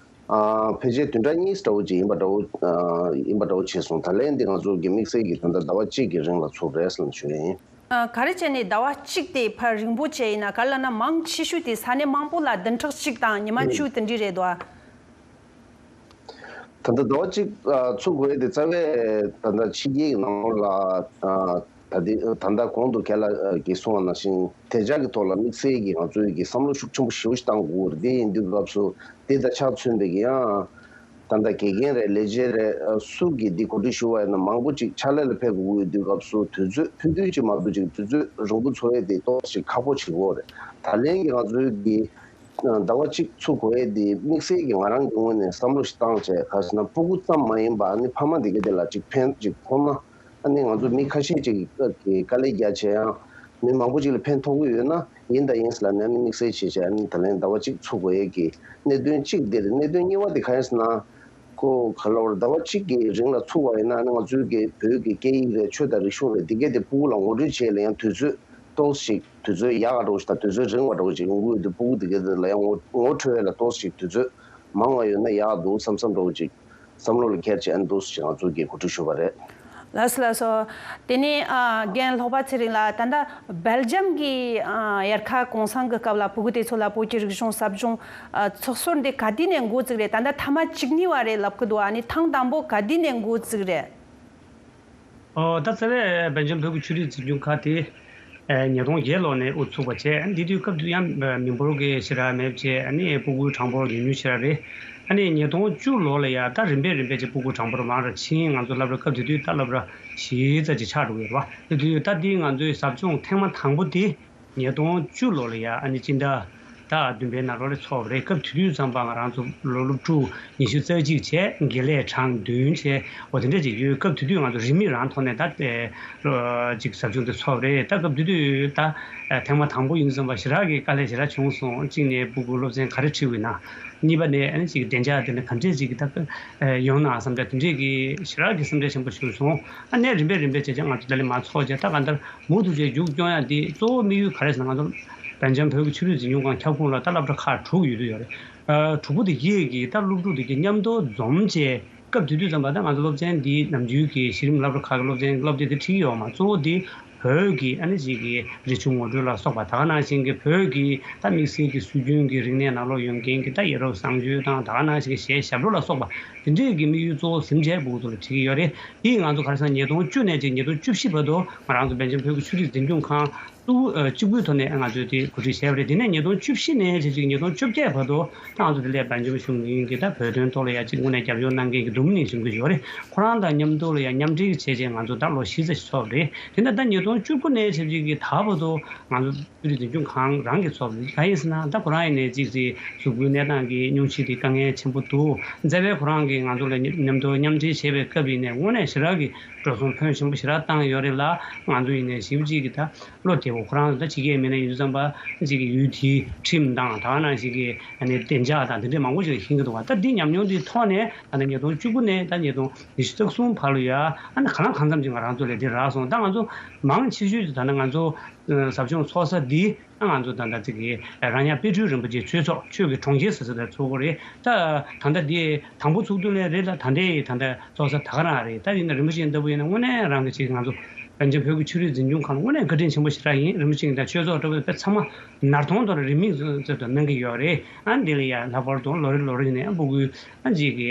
ཨ་ཕལ་ཆེར་བདུན་ཕྲག་གཉིས་འདྲ་བོ་ཅིག་ཡིན་པ་འདྲ་བོ་ཨ་ཡིན་པ་འདྲ་བོ་བྱས་སོང་། ད་ལན་འདི་ང་ཚོ་གི་དམིགས་བསལ་གྱི་ད་ལྟ་ཟླ་བ་གཅིག་གི་རིང་ལ་ཚོགས་རེད་ཟེར་ནས་ཞུ་ཡ་ཡིན། ཨ་ག་རེ་བྱས་ནས་ཟླ་བ་གཅིག་དེ་ཕར་རིང་པོ་བྱས་ཡིན་ན། ག་རེ་ལབ་ན་མང་ཆེ་ཤོས་དེ་ས་གནས་མང་པོ་ལ་བདུན་ཕྲག་གཅིག་དང་ཉི་མ་བཅུ་དེ་འདྲ་རེད་དོ། ད་ལྟ་ཟླ་བ་གཅིག་ཨ་ཚུགས་དགོས་ཡས་དེ་རྩ་བའི་ད་ལྟ་ཕྱི་རྒྱལ་གྱི་ནང་ལོགས་ལ་ཨ་ད་ལྟ་ད་ལྟ་གོང་དུ་ཁྱེད་ལ་ཨ་གིས་གསུངས་པ་ནང་བཞིན་དེ་ཆ་གི་ཐོག་ལ་དམིགས་བསལ་གྱི་ང་ཚོའི་གི་བསམ་བློ་ཤུགས་ཆེན་པོ་ཞེ་པོ་ཞིག་བཏང་དགོས་རེད། དེ་ཡིན་དུས་སྐབས་སུ་དེ་དང་ཆ་མཚོན་པའི་གི་ཡང་ད་ལྟ་དགེ་རྒན་རེད། ལས་བྱེད་རེད། ཨ་སུ་གིས་འདི་གོ་སྒྲིག་ཞུ་བ་ཡིན་ན་མང་པོ་ཅིག་ཕྱག་ལས་ལ་ཕེབས་དགོས་ཡོད་དུས་སྐབས་སུ་དུས་ཚོད་ཕུན་སུམ་ཅིག་མ་གཏོགས་ཅིག་དུས་ཚོད་རིང་པོ་འཚོགས་ཡས་དེ་ཏོག་ཙམ་ཁག་པོ་ཆགས་ཀྱི་ཡོད་རེད། ད་ལན་གྱི་ང་ཚོའི་གི་ཟླ་བ་གཅིག་ཚུགས་དགོས་ཡས་དེ་དམིགས་བསལ་གྱི་ང་རང་གི་ངོས་ནས་བསམ་བློ་ཞིག་བཏང་བྱས། ག་ཟེར་ན་ཕྲུ་གུ་ཙམ་མ་ཡིན་པ་ཨ་ནི་ཕ་མ་དེ་ག་དེ་ལ་ཅིག་ཕན་ཅིག་ཐོགས་ན། ཨ་ནི་ང་ཚོ་མི་ཁ་ཤས་ཅིག་གིས་དཀའ་ལས་རྒྱག་བྱས་ཡང་མི་མང་པོ་ཅིག་ལ་ཕན་ཐོགས་ཀྱི་ཡོད་ན་ཡིན་དང་ཡིན་ཟེར་ལབ་ནས་ཨ་ནི་དམིགས་བསལ་བྱས་བྱས་ཨ་ནི་ད་ལན་ཟླ་བ་གཅིག་ཚུགས་དགོས་ཡས་ཀྱི་གནད་དོན་གཅིག་དེ་རེད། གནད་དོན་གཉིས་པ་དེ་ག་རེ་ཟེར་ན། ཁོ་ག་ལབ་རེད། ཟླ་བ་གཅིག་གི་རིང་ལ་ཚུགས་པ་ཡིན་ན་ཨ་ནི་ང་ཚོའི་གི་བོད་ཀྱི་སྐད་ཡིག་རེད། ཆོས་དང་རིག་གཞུང་རེད། འདི་གས་དེ་ཕྲུ་གུ་ལ་ངོ་སྤྲོད་བྱེད་ཡས་ལ་ཡང་དུས་ཚོད་ཏོག་ཙམ་ཞིག་དུས་ཚོད་ཡག་ག་འདྲ་བོ་ཞིག་དང་དུས་ཚོད་རིང་བ་འདྲ་བོ་ཅིག་ཡོང་གི་ཡོད་དུས་ཕྲུ་གུ་འདི་གས་དེ་ལ་ཡང་ངོ་ངོ་འཕྲོད་ཡས་ལ་ཏོག་ཙམ་ཞིག་དུས་ཚོད་མང་བ་ཡོད་ན་ཡག་འདུག་བསམ་བསམ་འདྲ་བོ་ཅིག་བསམ་བློ་ལ་འཁྱེར་བྱས་ཨ་ནི་འདུག་སེ་ང་ཚོ་གིས་གོ་སྒྲིག་ཞུས་པ་རེད། ལགས་སོ་ལགས་སོ། དེ་ནས་ཨ་རྒན་ལྷག་པ་ཚེ་རིང་ལགས། ད་ལྟ་སྦེལ་ཇམ་གྱི་ཨ་དབྱར་ཁ་གུང་སེང་གི་སྐབས་ལ་ཕྲུ་གུ་དེ་ཚོ་ལ་བོད་ཀྱི་རིག་གཞུང་ཟབ་སྦྱོང་ཨ་ཚོགས་སྲོལ་འདི་ག་དུས་ནས་འགོ་བཙུགས་རེད། ད་ལྟ་ཐེངས་མ་བཅུ་གཉིས་པ་རེད་ལབ་ཀྱི་འདུག། ཨ་ནི་ཐེངས་དང་པོ་ག་དུས་ནས་འགོ་བཙུགས་རེད། ཨོ། ད་རྩ་བའི་སྦེལ་ཇམ་བོད་ཀྱི་ཆོས་རིག་འཛིན་སྐྱོང་ཁང་དེ་ཨེ་ཉིས་སྟོང་བརྒྱད་ལོ་ནས་དབུ་ཚུགས་པ་བྱས། ཨ་ནི་དེ་དུས་སྐབས་དུས་ཡང་མི་འབོར་གྱི་ཞེ་དྲག་མེད་པ་བྱས། ཨ་ནི་སྤུ་གུའི་གྲངས་འབོར་ཉུང་ཉུང་ཞེ་དྲག་རེད། ཨ་ནི་ཉིས་སྟོང་བཅུ་ལོ་ལ་ཡ་ད་རིམ་པས་རིམ་པས་ཅིག་སྤུ་གུ་གྲངས་འབོར་མང་རུ་ཕྱིན། ང་ཚོ་སློབ་གྲྭ་སྐབས་དེ་དུས་ད་སློབ་གྲྭ་བཞི་ཙམ་ཅིག་ཆགས་འགྲོ་གི་ཡོད་རེད་བ། དེ་དུས་ད་འདི་ང་ཚོའི་ཟབ་སྦྱོང་ཐེངས་མ་དང་པོ་དེ་ཉིས་སྟོང་བཅུ་ལོ་ལ་ཡ་ཨ་ནི་སྤྱི་ཟླ་ད་བདུན་པའི་ནང་ལོགས་ལ་ཚོགས་པ་རེད། སྐབས་དེ་དུས་ཙམ་པ་ང་རང་ཚོ་ལོ་སློབ་ཕྲུག་ཉི་ཤུ་རྩ་གཅིག་བྱས། དགེ་ལས་གྲངས་བདུན་བྱས། འོ་དེ་འདྲ་ཅིག་ཡོད། སྐབས་དེ་དུས་ང་ཚོ་རིན་མེད་རང་ཐོག་ནས་ད་ཅིག་ཟབ་སྦྱོང་དེ་ཚོགས་པ་རེད། ད་སྐབས་དེ་དུས་ད་ཐེངས་མ་དང་པོ་ཡིན་ཙམ་པ་ཞེ་དྲག་གི་དཀའ་ལས་ཞེ་དྲག་བྱུང་སོང་། གཅིག་ནས་སྤུ་གུ་སློབ་ཚན་ག་རེ་ཁྲིད་དགོས་ན། གཉིས་པ་ནས་ཨ་ནི་ཅིག་བདེ་འཇགས་དེ་ནི་ག་འདྲས་ཅིག་གི་ད་ཡོང་ན་བསམ་པའི་དེ་འདྲས་ཀྱི་ཞེ་དྲག་གི་སེམས་ཁྲལ་ཆེན་པོ་བྱུང་སོང་། ཨ་ནས་རིམ་པས་རིམ་པས་བྱས་བྱས་ང་ཚོ་ད་ལས་མ་ཚོགས་བྱས། ད་གང་ལྟར་མུ་མཐུད་བྱས་མཇུག་སྐྱོང་ཡ་འདི་གཙོ་བོ་དམིགས་ཡུལ་ག་རེ་ཟེར་ན། ང་ཚོ་བན་ཇམ་བོད་ཀྱི་ཆོས་རིག་འཛིན་སྐྱོང་ཁང་ཁྱབ་ཁོངས་ལ་ད་སློབ་གྲྭ་ཁག་དྲུག་ཡོད་དུ་ཡོད་རེད། ཨ་དྲུག་པོ་དེ་གྱད་ཀྱི་ད་སློབ་ཕྲུག་དེ་གྱད་མཉམ་དུ་འཛོམས་བྱས། སྐབས་དེ་དུས་ཙམ་པ་ད་ང་ཚོ་སློབ་ཚན་འདི་ནམ་རྒྱུན་གྱི་གཞི་རིམ་སློབ་གྲྭ་ཁག་གི་སློབ་ཚན་སློབ་དེབ་དེ་ཁྲིད་ཀྱི་ཡོད་མ། གཙོ་བོ་དེ་བོད་ཀྱི་ཨ་ནི་ཅིག་གི་རིག་གཞུང་ངོ་སྤྲོད་ལ་སོགས་པ། ད་ག་ནང་བཞིན་གྱི་བོད་ཀྱི་ད་དམིགས་བསལ་གྱི་སྲོལ་རྒྱུན་གྱི་རིག་གནས་ནང་ལོགས་ཡོད་མཁན་གྱི་ད་ཡ་རབས་བཟང་སྤྱོད་དང་། ད་ག་ནང་བཞིན་གྱི་གཞས་ཞབས་བྲོ་ལ་སོགས་པ་དེ་འདྲས་ཀྱི་དམིགས་ཡུལ་གཙོ་བོ་ཟིན་བྱས་སྤུ་གུ་ཚོ་ལ་ཁྲིད་ཀྱི་ཡོད་རེད། དེ་ང་ཚོ་ག་རེ་ཟེར་ན། ཉིས་སྟོང་བཅུ་ནས་ཅིག་ཉིས་སྟོང་བཅུ་བཞི་བར་དུ་ང་རང་ཚོ་བན་ཆེན་བོད་ཀྱི་ཆོས་རིག་འཛིན་སྐྱོང་ཁང་གཙོ་བོ་ཨ་གཅིག་པུའི་ཐོག་ནས་ང་ཚོས་དེ་གོ་སྒྲིག་བྱས་པ་རེད། དེ་ནས་ཉིས་སྟོང་བཅུ་བཞི་ནས་བྱས་ཅིག་ཉིས་སྟོང་བཅོ་བརྒྱད་བར་དུ་ད་ང་ཚོ་དེ་ལས་བན་ཆེན་གཞུང་གི་ད་བོད་དོན་ཐོག་ལ་ཡ་ཅིག་དངོས་གནས་རྒྱབ་སྐྱོར་གནང་མཁན་གྱི་འདུམ་གནས་བྱུང་གི་ཡོད་རེད། ཁོ་རང་དང་མཉམ་དུ་ལ་ཡ་མཉམ་འབྲེལ་བྱས་བྱས་ང་ཚོ་ད་ལོ་བཞི་ཙམ་ཞིག་ཚོགས་པ་རེད། དེ་ནས་ད་ཉིས་སྟོང་བཅུ་དགུ་ནས་བྱས་ཅིག་གི་ད་བར་དུ་ང་ཚོ་ཆོས་རིག་འཛིན་སྐྱོང་ཁང་རང་གིས་ཚོགས་པ་རེད། གང་ཡིན་ཟེར་ན། ད་ཁོ་རང་ཡིན་ནས་ཅིག་ཅིག་གཟུགས་པོའི་གནས་སྟངས་ཀྱི་སྙུང་གཞི་དེ་དཀའ་ངལ་ཆེན་པོ་འདུག། མཛད་པའི་ཁོ་རང་གིས་ང་ཚོ་ལ་མཉམ་དུ་མཉམ་འབྲེལ་བྱས་པའི་སྐབས་ཡིན་ནས་དངོས་གནས་ཞེ་དྲག་གི་འགྲོ་སོང་ཕོན་ཆེན་པོ་ཞེ་དྲག་བཏང་ཡོད་རེད་ལ། ང་ཚོ་ཡིན་ནས་ཞེ་པོ་ཅིག་གི་ད་བློ་བདེ་པོ། ཁོ་རང་ད་ཕྱི་རྒྱལ་མི་སྣ་ཡིན་དུས་ཙམ་པ་ཅིག་གི་ཡུལ་དེའི་ཁྲིམས་དང་། ད་ག་ནང་བཞིན་གྱི་ཨ་ནི་བདེ་འཇགས་དང་དེ་འདྲས་མང་པོ་ཞིག་ལ་ཤེས་ཀྱི་འདུག་བ། ད་འདི་ཉམས་མྱོང་འདིའི་ཐོག་ནས་ད་ནི་ཉིས་སྟོང་བཅུ་དགུ་ནས་ད་ཉིས་སྟོང་ཉི་ཤུ་རྩ་གསུམ་བར་ལ་ཡ་ཨ་ནི་གང་ལ་གང་འཚམ་ཅིག་ང་རང་ཚོ་ལ་འདི་རག་སོང་། ད་ང་ཚོ་མང་ཆེ་ཤོས་ཀྱི་ད་ནི་ང་ཚོ་ཟབ་སྦྱོང་ཚོགས་ས་འདི་ད་ང་ཚོ་ད་ལྟ་ཅིག་གི་རྭ་ཉག་དཔལ་སྤྲུལ་རིན་པོ་ཆེའི་ཆོས་ཚོགས། ཆོས་ཀྱི་གྲོང་ཁྱེར་ཟེར་ས་དེར་ཚོགས་ཀྱི་རེད། ད་ད་ལྟ་འདི་དང་པོ་ཚུགས་དུས་ནས་རེད་ལ། ད་ལྟའི་ད་ལྟ་ཚོགས་ས་ད་ག་རང་རེད། ད་ཡིན་ན་རིན་པོ་ཆེ་ལྟ་བུ་ཡིན་ན་དངོས་གནས་རང་གི་ཅིག་ང་ཚོ་བན་ཆེན་བོད་ཀྱི་ཆོས་རིག་འཛིན་སྐྱོང་ཁང་ལ་དངོས་གནས་བཀའ་དྲིན་ཆེན་པོ་ཞེ་དྲག་ཡིན། རིན་པོ་ཆེ་གིས་ད་ཆོས་ཚོགས་འགྲོ་བའི་དཔེ་ཚང་མ་ནར་གཏོང་དོར་རིན་མེད་ཚོད་དུ་གནང་གི་ཡོད་རེད། ཨ་འདི་ལ་ཡ་ལྷག་པར་དུ་ལོ་རེ་ལོ་རེ་ནས་ཨ་སྤུ་གུའི་ཨ་ཅིག་གི་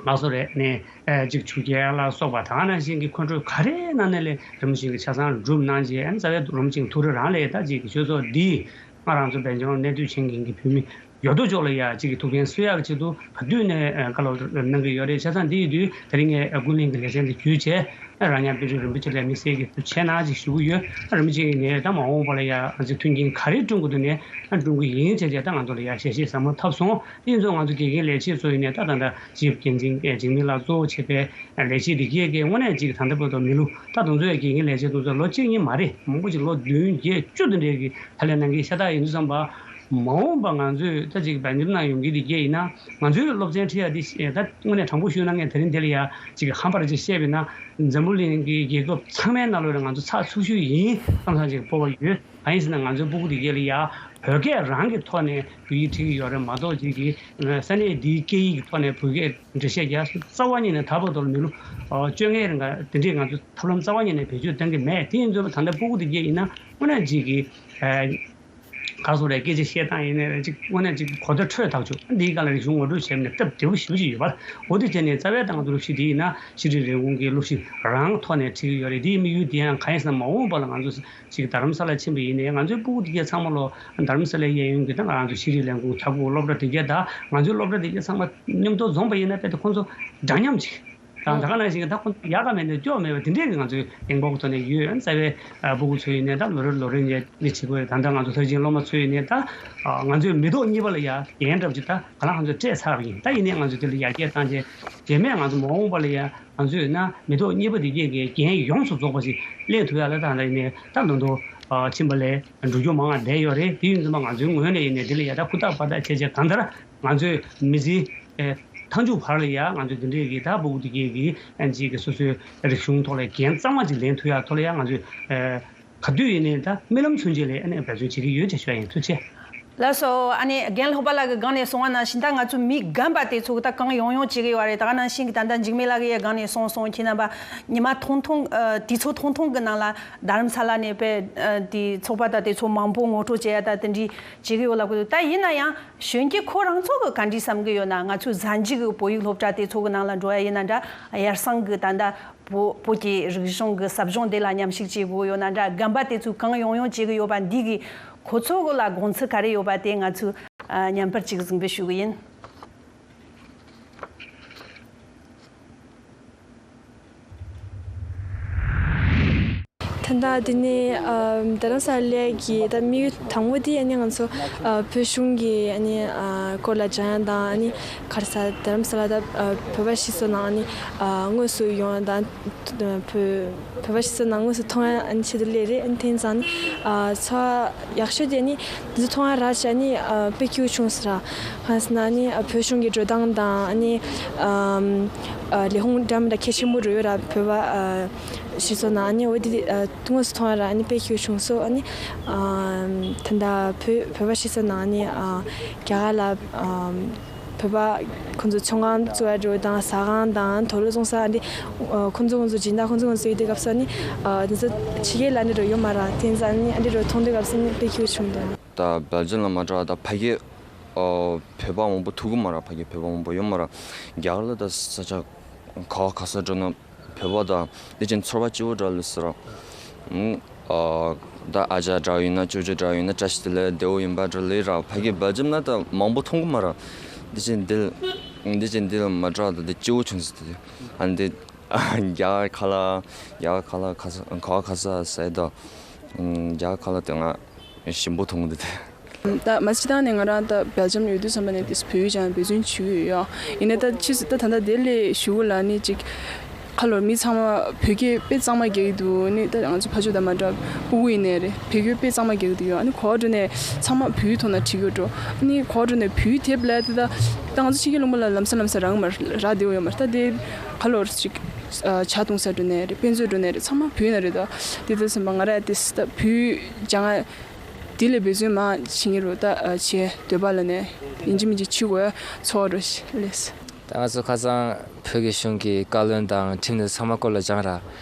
ང་ཚོ་རེད་ནས་ཨ་ཅིག་ཆུ་རྐྱལ་ལ་སོགས་པ། ད་ག་ནང་བཞིན་གྱི་མཁོ་སྤྲོད་ག་རེ་གནང་ན་ལས་རིན་པོ་ཆེ་གིས་ཆ་ཚང་སྒྲུབ་གནང་བྱས། ཨ་རྩ་བའི་རིན་པོ་ཆེ་གི་ཐུགས་རེ་རང་ལས་ད་ཅིག་གི་ཆོས་ཚོགས་འདི་ང་རང་ཚོ་བན་ཆེན་གནས་སྡོད་བྱེད་མཁན་གྱི་བོད་མི་ཡོད་དོ་ཅོག་ལ་ཡ་ཅིག་གི་ཐུགས་ཕན་གསོས་ཡག་གི་ཆེད་དུ་ག་དུས་ནས་བཀའ་སློབ་གནང་གི་ཡོད་རེད། བྱས་ཙང་འདི་ཡིན་དུས་དེ་རིང་ངས་ཀུན་གླེང་གི་ལེ་ཚན་འདི་བརྒྱུད་བྱས། རྭ་ཉག་དཔལ་སྤྲུལ་རིན་པོ་ཆེ་ལ་དམིགས་བསལ་གྱི་ཐུགས་རྗེ་གནང་ཞེས་ཞུ་གི་ཡོད། རིན་པོ་ཆེ་གིས་ངས་ད་མ་འོངས་པ་ལ་ཡ་ང་ཚོས་མཐུན་རྐྱེན་ག་རེ་བསྐྲུན་དགོས་འདུག་ནས་བསྐྲུན་གྱི་ཡིན་བྱས་བྱས། ད་ང་ཚོ་ལ་ཡ་ཞལ་བཞེས་ཟབ་མོ་ཐོབ་སོང་། དེ་ཡིན་ཙང་ང་ཚོ་དགེ་རྒན་ལས་བྱེད་ཚོ་ཡིན་ནས་ད་ད་ལྟ་སྤྱི་ཁྱབ་འགན་འཛིན་འཇིགས་མེད་ལགས་གཙོ་བོ་བྱས་པའི་ལས་བྱེད་འདི་གས་ཀྱིས་དངོས་གནས་ཅིག་ད་ལྟ་བར་དུ་མི་ལོ་ད་དེ་ཚོའི་དགེ་རྒན་ལས་བྱེད་དེ་ཚོ་ལོ་གཅིག་གཉིས་མ་རེད། མང་པོ་ཅིག་ལོ་བདུན་བརྒྱད་བཅུ་དེ་འདྲའི་གི་ད་ལས་གནང་གི་ཤ་སྟག་ཡིན་དུས་ཙམ་པ། མ་འོངས་པ་ང་ཚོས་ད་ཅིག་བན་ཆེན་ནང་ཡོང་གི་འདི་གས་ཡིན་ན། ང་ཚོའི་སློབ་ཚན་ཁྲིད་ཡ་འདི་ད་དངོས་གནས་དྲང་པོ་ཞུས་ན། ངས་དེ་རིང་འདི་ལ་ཡ་ཅིག་ཧམ་པར་ཅིག་བཤད་པ་ཡིན་ན། འཛམ་བུ་གླིང་གི་རྒྱལ་ཁབ་ཚང་མའི་ནང་ལོགས་ལ་ང་ཚོ་ཚགས་ཚུད་ཤོས་ཡིན་བསམ་བསམ་ཅིག་སྤོབས་པ་ཡོད། གང་ཡིན་ཟེར་ན་ང་ཚོའི་སྤུ་གུ་འདི་གས་ལ་ཡ་བོད་སྐད་རང་གི་ཐོག་ནས་བོད་ཡིག་ཁྲིད་ཀྱི་ཡོད་རེད་མ་གཏོགས། ཅིག་གི་ས་གནས་འདིའི་སྐད་ཡིག་གི་ཐོག་ནས་བོད་སྐད་འགྲེལ་བཤད་རྒྱག་རྩ་བ་ཉིད་ནས། ད་བར་དུ་ལ་མི་ལོ་བཅོ་ལྔའི་རིང་ག་དེ་འདྲས་ང་ཚོ་ཐབས་ལམ་རྩ་བ་ཉིད་ནས་བེད་སྤྱོད་གཏོང་གི་མེད། དེ་ཡིན་ཙང་ད་ལྟ་སྤུ་གུ་འདི་གས་ཡིན་ན་དངོས་གནས་ཅིག་གི་ག་སོ་རེད། སྐད་ཆ་བཤད་སྟངས་ཡིན་ནའི་རེད། ཅིག་དངོས་གནས་ཅིག་གོ་བརྡ་འཕྲོད་ཐག་ཆོད། འདིའི་སྒང་ལ་རིག་གཞུང་ངོ་སྤྲོད་བྱས་ནས་སྟབས་བདེ་པོ་ཞེ་པོ་ཅིག་ཡོད་པ། འོ་དེ་བྱས་ནས་རྩ་བའི་ད་ང་ཚོ་སློབ་གཞི་འདི་ཡིན་ན་ཤེས་རིག་ལས་ཁུངས་ཀྱི་སློབ་གཞི་རང་ཐོག་ནས་ཁྲིད་ཀྱི་ཡོད་རེད། འདིའི་དམིགས་ཡུལ་འདི་ཡང་གང་ཡིན་ཟེར་ན། མ་འོངས་པ་ལ་ང་ཚོ་ཅིག་རྡ་རམ་ས་ལ་ཕྱིན་པ་ཡིན་ནའི་ང་ཚོའི་སྤུ་གུ་འདི་གས་ཚང་མ་ལོ་རྡ་རམ་ས་ལའི་གཡས་གཡོན་གྱི་ད་ང་རང་ཚོ་ཤེས་རིག་ལས་ཁུངས་ཁྱབ་ཁོངས་སློབ་གྲྭ་འདི་གས་དང་ང་ཚོའི་སློབ་གྲྭ་འདི་གས་ཚང་མ་མཉམ་དུ་འཛོམས་པ་ཡིན་ན་དཔེ་དེ་ཁོང་ཚོ་འདྲ་མཉམ་ཅིག་དང་། ད་ག་ནང་བཞིན་གྱི་ད་ཁོང་ཚོ་ཡག་ག་མེད་ན་སྐྱོ་མེད་པ་དེ་འདྲས་ཀྱི་ང་ཚོའི་གདེང་སྤོབས་ཐོག་ནས་ཡོད། རྩ་བའི་སྤུ་གུ་ཚོ་ཡིན་ནའི་ད་ལོ་རེ་ལོ་རེ་ནས་འདི་བྱེད་དགོས། ད་ལྟ་ང་ཚོ་མཐར་ཕྱིན་སློབ་མ་ཚོ་ཡིན་ནའི་ད་ང་ཚོའི་མི་ཐོག་གཉིས་པ་ལ་ཡ་འགན་འདྲ་པོ་ཅིག་ད་ག་ལ་ང་ཚོས་སྤྲད་ཚར་བ་ཡིན། ད་ཡིན་ནའི་ང་ཚོས་དེ་ལ་ཡར་རྒྱས་བཏང་བྱས་རྗེས་མའི་ང་ཚོ་མ་འོངས་པ་ལ་ཡ་ང་ཚོས་ན་མི་ཐོག་གཉིས་པ་དེ་གས་ཀྱི་འགན་ཡོངས་སུ་རྫོགས་པ་ཞིག་ལེན་ཐུབ་ཡ་ལ། ད་ལྟ་ཡིན་ནའི་ད་ལོ་ཐོ་ཕྱིན་པ་ལས་འགྲོ་རྒྱུ་མང་བ་བསྡད་ཡོད་རེད། དེ་ཡིན་ཙང་མ་ང་ཚོའི་ངོས་ནས་ཡིན་ནའི་དེ་ལ་ཡ་ད་ཧུར་ཐག་པ་ཐག་བྱས་བྱས་གང་ལྟར་ང་ཚོའི་མི་ཚེའི་ཨེ་མཐའ་མཇུག་བར་ལ་ཡ་ང་ཚོས་འདི་འདྲའི་གི་ད་སྤུ་གུ་འདི་གས་ཀྱི་ཨ་ཅིག་གི་སོ་སོའི་རིག་གཞུང་ཐོག་ལ་འགན་གཙང་མ་ཅིག་ལེན་ཐུབ་ཡ་ཐོག་ལ་ཡ་ང་ཚོས་ཨེ་ག་དུས་ཡིན་ནའི་ད་རྨི་ལམ་ཚུན་ཆད་ལ་ཨ་ནི་འབད་བརྩོན་བྱེད་ཀྱི་ཡོད་ཅེས་ཞུ་ཡ་ཡིན། ཐུགས་རྗེ་ཆེ། ལགས་སོ། ཨ་ནི་རྒན་ལྷག་པ་ལགས་ཀྱི་སྒང་ནས་གསུངས་པ་ནང་བཞིན་ད་ང་ཚོ་མི་རྒན་པ་དེ་ཚོ་ད་གང་ཡོང་ཡོང་བྱེད་ཀྱི་ཡོད་རེད། ད་ག་ནང་བཞིན་གྱི་ད་ལྟ་འཇིགས་མེད་ལགས་ཀྱི་སྒང་ནས་གསུངས་སོང་། ཁྱེད་རྣམ་པ་ཉི་མ་ཐུང་ཐུང་ཨ་དུས་ཚོད་ཐུང་ཐུང་གི་ནང་ལ་རྡ་རམ་ས་ལ་ནས་དཔེ་ཨ་དེ་ཚོགས་པ་དང་དེ་ཚོ་མང་པོ་ངོ་སྤྲོད་བྱེད་ཡ་ད་དེ་འདྲའི་བྱེད་ཀྱི་ཡོད་ལབ་ཀྱི་འདུག། ད་ཡིན་ན་ཡང་གཞོན་སྐྱེས་ཁོ་རང་ཚོ་གི་ག་འདྲ་བསམ་གྱི་ཡོད་ན། ང་ཚོའི་གཟའ་མཇུག་གི་བོད་ཡིག་སློབ་གྲྭ་དེ་ཚོ་གི་ནང་ལ་འགྲོ་ཡ་ཡིན་ན་འདྲ། ཡར་སང་གི་ད་ལྟ་བོད་བོད་ཀྱི་རིག་གཞུང་གི་ཟབ་སྦྱོང་དེ་ལ་མཉམ་ཞུགས་བྱེད་དགོས་ཡོད་ན་འདྲ། རྒན་པ་དེ་ཚོས་གང་ཡོང་ཡོང་བྱེད་ཀྱི་ཡོད་པ་འདི་གི་ཁོ་ཚོ་གི་ལ་དགོངས་ཚུལ་ག་རེ་ཡོད་པ་དེ་ང་ཚོས་ཨ་མཉམ་པར་ཅིག་གཟིགས་འབུལ་ཞུ་གི་ཡིན། ད་དེ་ནས་ཨ་རྡ་རམ་ས་ལའི་གི་ད་དམིགས་ཡུལ་དང་པོ་དེ་ཨ་ནི་ང་ཚོ་ཨ་བོད་གཞུང་གི་ཨ་ནི་ཨ་སྐོར་ལ་སྦྱང་ཡག་དང་། ཨ་ནི་ག་རེ་ཟེར། རྡ་རམ་ས་ལ་ད་ཨ་བོད་པ་སྤྱི་ཚོགས་ནང་ཨ་ནི་ཨ་དངོས་སུ་ཡོང་ཡག་དང་། བོད་བོད་པ་སྤྱི་ཚོགས་ནང་དངོས་སུ་མཐོང་ཡག་ཨ་ནི་ཆེད་དུ་སླེབས་རེད། ཨ་ནི་དེ་ཙང་ནི་ཨ་ཚོར་བ་ཡག་ཤོས་དེ་ཨ་ནི་འདི་ཚོ་མཐོང་ཡག་རག་ཆེ་ཨ་ནི་ཨ་དཔེ་སྐྱིད་པོ་བྱུང་སོང་ར། གང་ཟེར་ན་ཨ་ནི་ཨ་བོད་གཞུང་གི་འགྲོ་སྟངས་དང་། ཨ་ནི་ཨ་ཨ་ལས་ཁུངས་འདྲ་མི་འདྲ་གལ་ཆེན་པོ་རེད་ཡོད་ར། བོད་པ་ཨ་སྤྱི་ཚོགས་ནང་། ཨ་ནི་འོ་དེ་ཨ་དངོས་སུ་མཐོང་ཡག་ར། ཨ་ནི་དཔེ་སྐྱིད་པོ་བྱུང་སོང་། ཨ་ནི་ཨ་ད་ལྟ་བོད་བོད་པ་སྤྱི་ཚོགས་ནང་ཨ་ནི་ཨ་རྒྱ་གར་ལ་ཨ་བོད་པ་ཁོང་ཚོ་ཚོང་ཁང་བཙུགས་ཡག་འགྲོ་དང་། ཟ་ཁང་དང་དུག་ལོག་བཙོང་ས། ཨ་འདི་ཨ་ཁོང་ཚོ་ཁོང་ཚོ་སྦྱིན་བདག་ཁོང་ཚོ་ཁོང་ཚོ་ཡོད་དུས་སྐབས་སུ་ཨ་ནི་ཨ་འདི་ཚོ་ཕྱི་རྒྱལ་ལ་ཨ་འདི་འདྲ་ཡོད་མ་རེད། དེ་ཙང་ཨ་ནི་ཨ་འདི་འདྲ་མཐོང་དུས་སྐབས་སུ་ཨ་ནི་དཔེ་སྐྱིད་པོ་བྱུང་འདུག། ད་སྦེལ་ཇམ་ལ་མ་འདྲ་བ་ད་ཕ་གི་ཨ་བོད་པ་མང་པོ་ཐུག་གི་མ་རེད། ཕ་གི་བོད་པ་མང་པོ་ཡོད་མ་རེད། རྒྱ་གར་ལ་ད་ས་ཆ་ག་བ་ག་ས་འགྲོ་ན་བོད་པ་དང་དེ་བཞིན་ཚོར་བ་སྐྱིད་པོ་འདྲ་ལོས་ཟེར་ར། ཨ་ད་ཨ་ཅག་འདྲ་ཡིན་ན་ཅོ་ཅོ་འདྲ་ཡིན་ན་བཀྲ་ཤིས་བདེ་ལེགས་བདེ་པོ་ཡིན་པ་འདྲ་ལོས་ར། ཕ་གི་སྦེལ་ཇམ་ན་ད་མང་པོ་མཐོང་གི་མ་རེད། དེ་བཞིན་འདི་དེ་བཞིན་འདི་ལ་མ་འདྲ་བ་ད་དེ་སྐྱིད་པོ་བྱུང་སོང་། དེ་ཨ་འདི་རྒྱ་གར་ཁ་ལག་རྒྱ་གར་ཁ་ལག་ག་ས་ག་བ་ག་ས་ཟེར་ད། རྒྱ་གར་ཁ་ལག་དེ་ང་ཞིམ་པོ་མཐོང་གི་འདུག་དེ། ད་མ་གཞི་ད་ནས་ང་རང་ད་སྦེལ་ཇམ་ཡོད་དུས་ཙམ་པ་ནས་དེ་བོད་ཡིག་སྦྱང་འབད་བརྩོན་བྱེད་ཀྱི་ཡོད་ཡ། ཡིན་ནའི་ད་ཕྱིས་སུ་ད་ད་ལྟ་དེ་ལས་གཞུག་གུ་ལ་ནི་ཅིག་ཁ་ལོར་མི་ཚང་མ་བོད་སྐད་དཔེ་གཙང་མ་རྒྱག་གི་འདུག། ནི་ད་ང་ཚོ་ཕར་ཕྱོགས་དང་མ་འདྲ་ཕྲུ་གུ་ཡིན་ནའི་རེད། བོད་སྐད་དཔེ་གཙང་མ་རྒྱག་གི་འདུག་ཡ། ཨ་ནི་གོ་བ་འགྲོ་ནས་ཚང་མ་བོད་ཡིག་ཐོག་ན་བྲིས་ཀྱི་འགྲོ། ཨ་ནི་གོ་བ་འགྲོ་ནས་བོད་ཡིག་དེབ་ལ་དེ་ད་ད་ང་ཚོ་ཕྱི་རྒྱལ་ལུང་པ་ལ་ལམ་སང་ལམ་སང་རག་མ་རག་བསྡད་ཡོད་མ་རེད། ད་དེ་ཁ་ལོར་ཅིག་ཇ་འཐུང་ས་འགྲོ་ནའི་རེད། དཔེ་མཛོད་འགྲོ་ནའི་རེད། ཚང་མ་བོད་ཡིག་ན་རེད། ད་དེ་ད་ཙམ་པ་ང་རང་དེ་ད་བོད་ཡིག་སྦྱང་ང་དེ་ལས་འབད་བརྩོན་མང་བྱེད་ཀྱི་རེད། ད་ཨ་བྱེད་འདོད་པ་ལ་ནས་ཡིན་གཅིག་མིན་གཅིག་བྱེད་དགོས་ཚོར་བ་འདྲ་ཞིག་སླེབས། ད་ང་ཚོ་ཁ་སང་བོད་ཀྱི་གཞུང་གི་བཀའ་བློན་དང་ཁྲིམས་དེ་ཚང་མ་སྐོར་ལ་སྦྱངས་ར།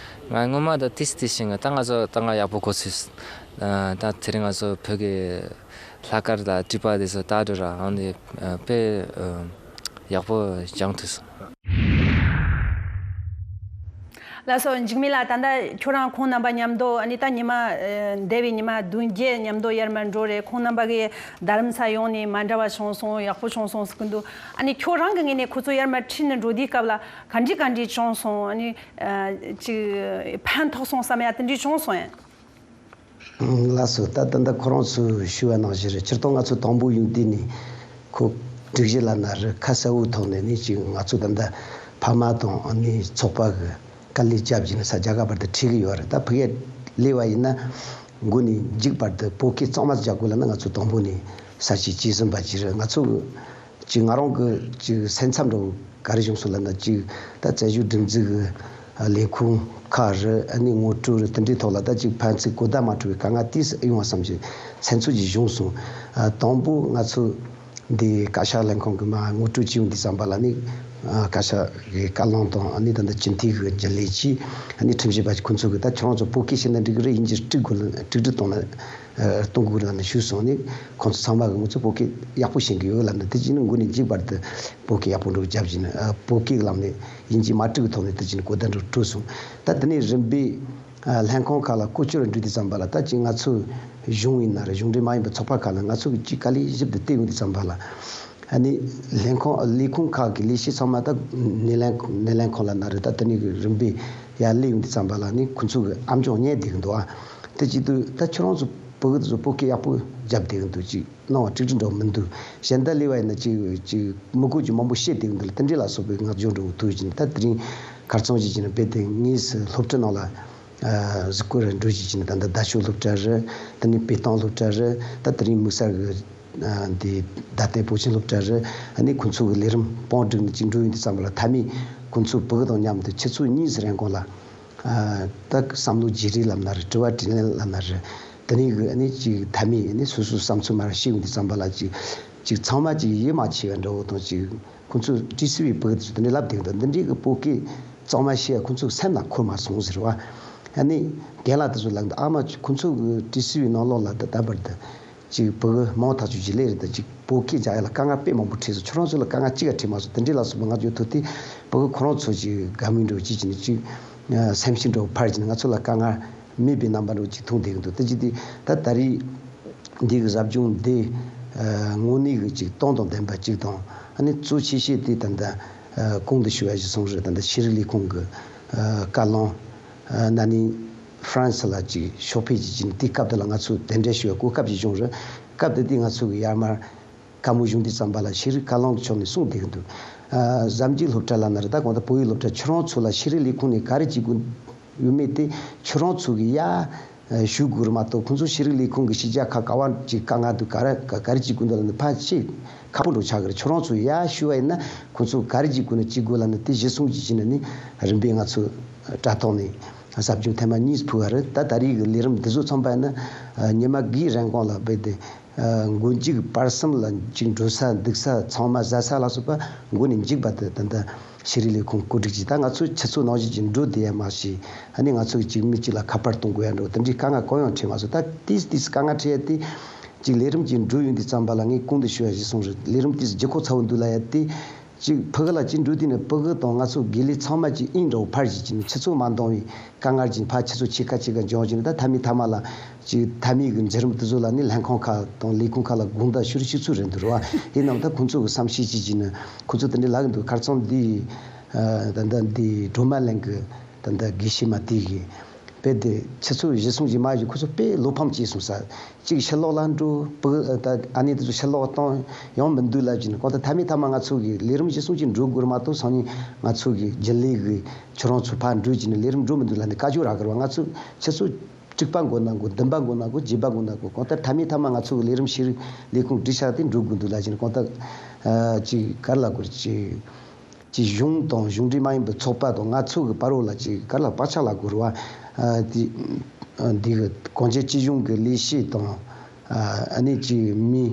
ང་སྔོན་མ་ད་ཏིས་ཏིས་ཤིང་ད་ང་ཚོ་ད་ང་ཡག་པོ་གོ་ཚུལ། ད་དེ་རིང་ང་ཚོ་བོད་ཀྱི་ལྷག་དཀར་དང་དྲི་བ་དེ་ཚོ་ལྟ་འགྲོ་ར། ཨང་དེ་དཔེ་ཡག་པོ་སྦྱང་ཐུབ་སོང་། ལགས་སོ། འཇིགས་མེད་ལགས། ད་ལྟ་ཁྱོད་རང་ཁོང་རྣམ་པ་མཉམ་དུ། ཨ་ནི་ད་ཉི་མ་ཨ་འདས་པའི་ཉི་མ་བདུན་བརྒྱད་མཉམ་དུ་ཡར་མར་འགྲོ་རེད། ཁོང་རྣམ་པ་གིས་རྡ་རམ་ས་ཡོང་ནས་མ་འདྲ་བ་བྱུང་སོང་། ཡག་པོ་བྱུང་སོང་ཟེར་གྱི་འདུག། ཨ་ནི་ཁྱོད་རང་གི་ངོས་ནས་ཁོ་ཚོ་ཡར་མར་ཁྲིད་ནས་འགྲོ་དུས་སྐབས་ལ་ག་འདྲ་ག་འདྲ་བྱུང་སོང་། ཨ་ནི་ཨ་ཅིག་ཕན་ཐོགས་སོང་བསམ་ཡག་དེ་འདྲ་བྱུང་སོང་ཡ། ལགས་སོ། ད་ད་ལྟ་ཁོ་རང་ཚོས་ཞུས་པ་ནང་བཞིན་རེད། སྤྱིར་བཏང་ང་ཚོ་དང་པོ་ཡོང་དུས་ནས་ཁོ་སྒྲིག་གཞི་ལབ་ན་རེད། ཁ་གསལ་པོའི་ཐོག་ནས་ནི་ཅིག་ང་ཚོ་ད་ལྟ་ཕ་མ་དང་ཨ་ནི་ཚོགས་པ་གི་དཀའ་ལས་བརྒྱབ་བྱས་ནས་ས་རྒྱ་གར་བར་དུ་ཁྲིད་གི་ཡོད་རེད། ད་ཕ་གིར་སླེབས་པ་ཡིན་ན་མགོ་ནས་མཇུག་བར་དུ་བོད་སྐད་གཙང་མ་རྒྱག་དགོས་ལབ་ན་ང་ཚོ་དང་པོ་ནས་ས་ཆ་གཅིག་ཟིན་པ་ཅིག་རེད། ང་ཚོ་གི་ཅིག་ང་རང་གི་ཅིག་སེམས་འཚབ་འདྲ་བོ་ག་རེ་བྱུང་སོང་ལབ་ན། ཅིག་ད་བཙན་བྱོལ་སྒྲིག་འཛུགས་ཀྱི་ལས་ཁུངས་ཁག་རེད། ཨ་ནི་ངོ་སྤྲོད་རེད། དེ་འདྲའི་ཐོག་ལ་ད་ཅིག་ཕན་ཚུན་གོ་བརྡ་མ་འཕྲོད་པའི་དཀའ་ངལ་ཏོག་ཙམ་ཡོང་བ་བསམ་གྱི་སེམས་ཚོར་ཅིག་བྱུང་སོང་། ཨ་དང་པོ་ང་ཚོ་འདི་བཀའ་ཤག་ལྷན་ཁང་གི་མར་ངོ་སྤྲོད་བྱེད་ཡོང་དུས་ཙམ་པ་ལ་ནི་ཨ་བཀའ་ཤག་གི་བཀའ་བློན་དང་ཨ་ནི་ད་ལྟ་སྤྱི་འཐུས་ཀྱི་རྒྱུན་ལས་ཀྱིས་ཨ་ནི་ཁྲིམས་ཞིབ་པ་ཁོང་ཚོ་གིས་ད་ཁྱོད་རང་ཚོ་བོད་སྐད་ཤེས་ན་འགྲིག་གི་རེད། དབྱིན་ཇི་དཀྲུག་དགོས་ལ་དཀྲུག་དཀྲུག་གཏོང་ན་ཨ་གཏོང་དགོས་རེད་ལབ་ནས་ཞུས་སོང་། ནི་ཁོང་ཚོ་ཚང་མ་གིས་ང་ཚོ་བོད་སྐད་ཡག་པོ་ཤེས་ཀྱི་ཡོད་ལབ་ནས། དེ་བྱས་ནས་མགོ་ནས་མཇུག་བར་དུ་བོད་སྐད་ཡག་པོ་འགྲོ་རྒྱབ་བྱས་ནས་ཨ་བོད་སྐད་ལམ་ནས་དབྱིན་ཇི་མ་དཀྲུག་གི་ཐོག་ནས་དེ་བྱས་ནས་གོ་བརྡ་འགྲོ་སྤྲོད་སོང་། ད་དེ་ནས་རིམ་པས་ཨ་ལྷན་ཁང་ཁག་ལ་བསྐོ་བཅར་འགྲོ་དུས་ཙམ་པ་ལ། ད་ཅིག་ང་ཚོ་གཞུང་ཡིན་ན་རེད། གཞུང་འབྲེལ་མ་ཡིན་པའི་ཚོགས་པ་ཁག་ལ་ང་ཚོ་གིས་ཅིག་དཀའ་ལས་ཞིབ་ཏུ་བལྟས་ཡོང་དུས་ཙམ་པ་ལ། ཨ་ནི་ལྷན་ཁང་ལས་ཁུངས་ཁག་གི་ལས་བྱེད་ཚང་མ་ད་སྣེ་ལེན་སྣེ་ལེན་ཁང་ལ་ན་རེད། ད་དེ་ནས་གི་རིམ་པས་ཡར་སླེབས་ཡོང་དུས་ཙམ་པ་ལ་ནི་ཁོང་ཚོ་གི་ཨམ་ཅོག་ཉན་བསྡད་གི་འདུག་ཨ། དེ་བྱེད་དུས་ད་ཁྱོད་རང་ཚོ་བོད་གི་དེ་ཚོ་བོད་སྐད་ཡག་པོ་རྒྱབ་བསྡད་གི་འདུག། ཅིག་སྣང་བ་ཀྲིག་ཀྲི་འདྲ་བོ་མི་འདུག། གཞན་དག་སླེབས་པ་ཡིན་ན་ཅིག་ཅིག་མི་དགོས་ཀྱི་མང་པོ་བཤད་བསྡད་གི་འདུག་ལ། དེ་འདྲས་ལ་སོགས་པའི་ངག་རྒྱུན་འདྲ་བོ་ཐོས་ཀྱིན། ད་དེ་རིང་ཁ་རྩང་བྱེད་ཀྱིན་རྦད་དེ་དངོས་སུ་སློབ་གྲྭ་ནང་ལ་ཨ་གཟིགས་སྐོར་འགྲོ་བྱེད་ཀྱིན། ད་ལྟ་རྡ་ཤོད་སློབ་གྲྭ་རེད། དེ་ནས་བེ་ཏོང་སློབ་གྲྭ་རེད། ད་དེ་རིང་དམིགས་བསལ་གི་ཨ་འདི་རྡ་སྟེང་བོད་ཆེན་སློབ་གྲྭ་རེད། ཨ་ནི་ཁོང་ཚོ་གི་ལས་རིམ་སྤོ་བསྒྲིགས་ནས་ཅིག་འགྲོ་ཡོང་དུས་ཙམ་པ་ལ་མཐའ་མའི་ཁོང་ཚོ་བོད་དང་མཉམ་དུ་ཆུ་ཚོད་གཉིས་ཙམ་རིང་གོང་ལ་ཨ་ད་བསམ་བློ་བརྗེ་རེས་ལབ་ན་རེད། དྲི་བ་དྲིས་ལན་ལབ་ན་རེད། དེ་ནས་གི་ཨ་ནི་ཅིག་མཐའ་མའི་ཨ་ནི་སོ་སོའི་བསམ་ཚུལ་མར་བཤད་ཡོང་དུས་ཙམ་པ་ལ་ཅིག་ཅིག་ཚང་མ་ཅིག་ཡིད་མ་ཆེས་པ་འདྲ་བོ་དང་། ཅིག་ཁོང་ཚོ་ཏི་སི་ཝི་བོད་དེ་ཚོ་དེ་འདྲའི་ལབ་བསྡད་འདུག། འདི་འདྲའི་གི་བོད་སྐད་གཙང་མ་བཤད་ཡ་ཁོང་ཚོ་སེམས་ལ་འཁོར་མ་སོང་ཟེར་བ། ཨ་ནི་རྒན་ལགས་དེ་ཚོ་ལབ་འདུག། ཨ་མ་ཁོང་ཚོ་གི་ཏི་སི་ཝི་ནང་ལོགས་ལ་ད་ལྟ་བར་དུ་ཅིག་བོད་གི་མང་ཐག་ཆོད་ཅིག་སླེབས་རེད། ད་ཅིག་བོད་སྐད་རྒྱག་ཡ་ལ་དཀའ་ངལ་དཔེ་མང་པོ་འཕྲད་སོང་། ཁྱོད་རང་ཚོ་ལ་དཀའ་ངལ་གཅིག་ཀྱང་འཕྲད་མ་སོང་། དེ་འདྲའི་ལ་སོགས་པ་ང་ཚོས་ཐུག་དུས་བོད་གི་ཁོ་རང་ཚོ་ཅིག་དགའ་མོས་འདྲ་བོ་ཅིག་བྱས་ནས་ཅིག་སེམས་ཤུགས་འདྲ་བོ་འཕར་བྱས་ནས་ང་ཚོ་ལ་དཀའ་ངལ་མེད་པའི་རྣམ་པ་འདྲ་བོ་ཅིག་མཐོང་བསྡད་ཀྱི་འདུག། དེ་ཅིག་དེ་ད་ད་རེས་འདི་གི་ཟབ་སྦྱོང་འདི་ཨ་དངོས་གནས་གི་ཅིག་དོན་དང་ལྡན་པ་ཅིག་དང་། ཨ་ནི་གཙོ་ཆེ་ཤོས་དེ་ད་ལྟ་ཨ་གོང་དུ་ཞུ་བ་བཞིན་སོང་རེད། ད་ལྟ་ཤེས་རིག་ལས་ཁུངས་གི་ཨ་བཀའ་བློན་ཨ་ན་ནིང་ ཧྥ་རན་སི་ལ་ཅིག་ཕྱོགས་ཕེབས་ཀྱི་ཅིག་དེའི་སྐབས་དེ་ལ་ང་ཚོ་གདན་འདྲེན་ཞུ་བའི་གོ་སྐབས་ཅིག་བྱུང་རེད། སྐབས་དེ་དུས་ང་ཚོ་གི་ཡར་མར་བཀའ་མོལ་ཞུ་དུས་ཙམ་པ་ལ་ཤེས་རིག་བཀའ་བློན་གྱི་ཕྱོགས་ནས་གསུངས་བསྡད་ཀྱི་འདུག་ཨ། གཟའ་མཇུག་སློབ་གྲྭ་ལབ་ན་རེད། ད་གང་ལྟར་བོད་ཡིག་སློབ་གྲྭ་ཁྱེད་རང་ཚོ་ལ་ཤེས་རིག་ལས་ཁུངས་ནས་ག་རེ་བྱེད་དགོས་ཡོད་མེད་དེ་ཁྱེད་རང་ཚོ་གི་ཡ་ཞུ་དགོས་རེད་མ་གཏོགས། ཁོང་ཚོ་ཤེས་རིག་ལས་ཁུངས་ཀྱི་ཤེས་བྱ་ཁག་ག་བ་ཅིག་དཀའ་ངལ་འདུག་ག་རེ་ག་ག་རེ་བྱེད་དགོས་འདུག་ལབ་ན་ཕལ་ཆེར་ཁག་པོ་འདྲ་ཆགས་ཀྱི་རེད། ཁྱེད་རང་ཚོ་ཡ་ཞུ་བ་ཡིན་ན་ཁོང་ཚོ་ག་རེ་བྱེད་དགོས་ན་བྱེད་དགོས་ལབ་ན་དེ་གཞི་བཟུང་གིས་བྱས་ནས་ནི་རིམ་པས་ང་ཚོ་དྲ་ཐོག་ནས་ཟབ་སྦྱོང་ཐེངས་མ་གཉིས་ཕུལ་བ་རེད། ད་ད་རེས་ཀྱི་ལས་རིམ་འདི་ཚོ་ཚང་པ་ཡིན་ན་ཉི་མ་དགུའི་རིང་གོང་ལ་རྦད་དེ། ཨ། མགོ་མཇུག་བར་གསུམ་ལ་ཅིག་འགྲོ་ས་འདུག་ས་ཚང་མ་ཟ་ས་ལ་སོགས་པ་མགོ་ནས་མཇུག་བར་དུ་ད་ལྟ་ཤེས་རིག་ལས་ཁུངས་བཀོད་སྒྲིག་བྱས། ད་ང་ཚོ་ཆུ་ཚོད་ནང་བཞིན་གྱི་འགྲོ་བསྡད་ཡ་མ་ཤེས། ཨ་ནི་ང་ཚོ་གཅིག་མི་གཅིག་ལ་ཁ་པར་གཏོང་དགོས་ཡ་འགྲོ་དེ་འདྲའི་དཀའ་ངལ་གང་ཡང་འཕྲད་མ་སོང་། ད་ཏིས་ཏིས་དཀའ་ངལ་འཕྲད་ཡ་དེ་ཅིག་ལས་རིམ་གྱི་འགྲོ་ཡོང་དུས་ཙམ་པ་ལ་ངས་གོང་དུ་ཞུ་ཡ་གཞིར་བཟུང་རེད། ལས་རིམ་ཏིས་ལྗིད་ཁོག་ཚ་བོ་འདུག་ལབ་ཡ་དེ། གཅིག་ཕ་གི་ལ་གཅིག་འགྲོ་དུས་ནས་ཕ་གི་དང་ང་ཚོ་དགེ་ལས་ཚང་མ་གཅིག་དབྱིངས་འདྲ་བོ་འཕར་བཞིན་གྱི་ནི་ཆུ་ཚོད་མ་འདང་བའི་དཀའ་ངལ་གྱི་ཕར་ཆུ་ཚོད་ཕྱེད་ཀ་ཕྱེད་ཀ་འགྱངས་བཞིན་ད་མཐའ་མའི་མཐའ་མ་ལ་གཅིག་མཐའ་མའི་གི་འཛིན་རིམ་དེ་ཚོ་ལ་ནི་ལྷན་ཁང་ཁག་དང་ལས་ཁུངས་ཁག་ལ་དགོངས་དག་ཞུ་རུ་ཞུ་ཚུལ་རེད་འདུག་རེད་བ། ཡིན་ནའང་ད་ཁོང་ཚོ་གི་བསམ་ཤེས་བྱེད་ཀྱི་ནི་ཁོང་ཚོ་དེ་འདྲའི་ལབ་གི་འདུག་ཁར་ཚང་འདི་ད་ལྟ་འདི་སྒྲོལ་མ་གླིང་གི་ད་ལྟ་དགེ་བཤེས་མ་དེ་གི་དཔེ་དེ་ཆུ་ཚོད་གཞིར་བཟུང་གི་མ་གཞི་ཁོ་ཚོ་དཔེ་བློ་ཕམ་སྐྱེས་སོང་ས། གཅིག་ཕྱི་ལོགས་ལ་འགྲོ་ཕ་ད་ཨ་ནེ་དེ་ཚོ་ཕྱི་ལོགས་གཏོང་ཡོང་མི་འདུག་ལབ་ཀྱི་ནི་གང་ལྟར་མཐའ་མའི་མཐའ་མ་ང་ཚོ་གི་ལས་རིམ་གཞིར་བཟུང་གི་འགྲོ་དགོས་རེད་མ་གཏོགས་སང་ཉིན་ང་ཚོ་གི་རྒྱུན་ལས་གི་ཁྱེད་རང་ཚོ་ཕར་འགྲོ་ཀྱི་ནི་ལས་རིམ་འགྲོ་མི་འདུག་ལབ་ནི་བཀའ་བཀྱོན་རག་གི་རེད་བ། ང་ཚོ་ཆུ་ཚོད་དྲུག་པ་འགོ་ན་འགོ་བདུན་པ་འགོ་ན་འགོ་བརྒྱད་པ་འགོ་ན་འགོ་གང་ལྟར་མཐའ་མའི་མཐའ་མ་ང་ཚོ་གི་ལས་རིམ་ཤེས་རིག་ལས་ཁུངས་སྒྲིག་ཆགས་དེ་འགྲོ་དགོས་འདུག་ལབ་ཀྱི་ནི་གང་ལྟར་ཅིག་ག་རེ་ལབ་དགོས་རེད། ཅིག་ཅིག་གཞུང་དང་གཞུང་འབྲེལ་མ་ཡིན་པའི་ཚོགས་པ་དང་ང་ཚོ་གི་བར་རོ་ལ་ཅིག་ག་ལ་བག་ཆགས་ལ་གོ་ར་བ། ཨ། དེ་འདི་གི་གོང་ཆེན་སྤྱི་གཞུང་གི་ལས་བྱེད་དང་། ཨ་ནི་ཅིག་མི་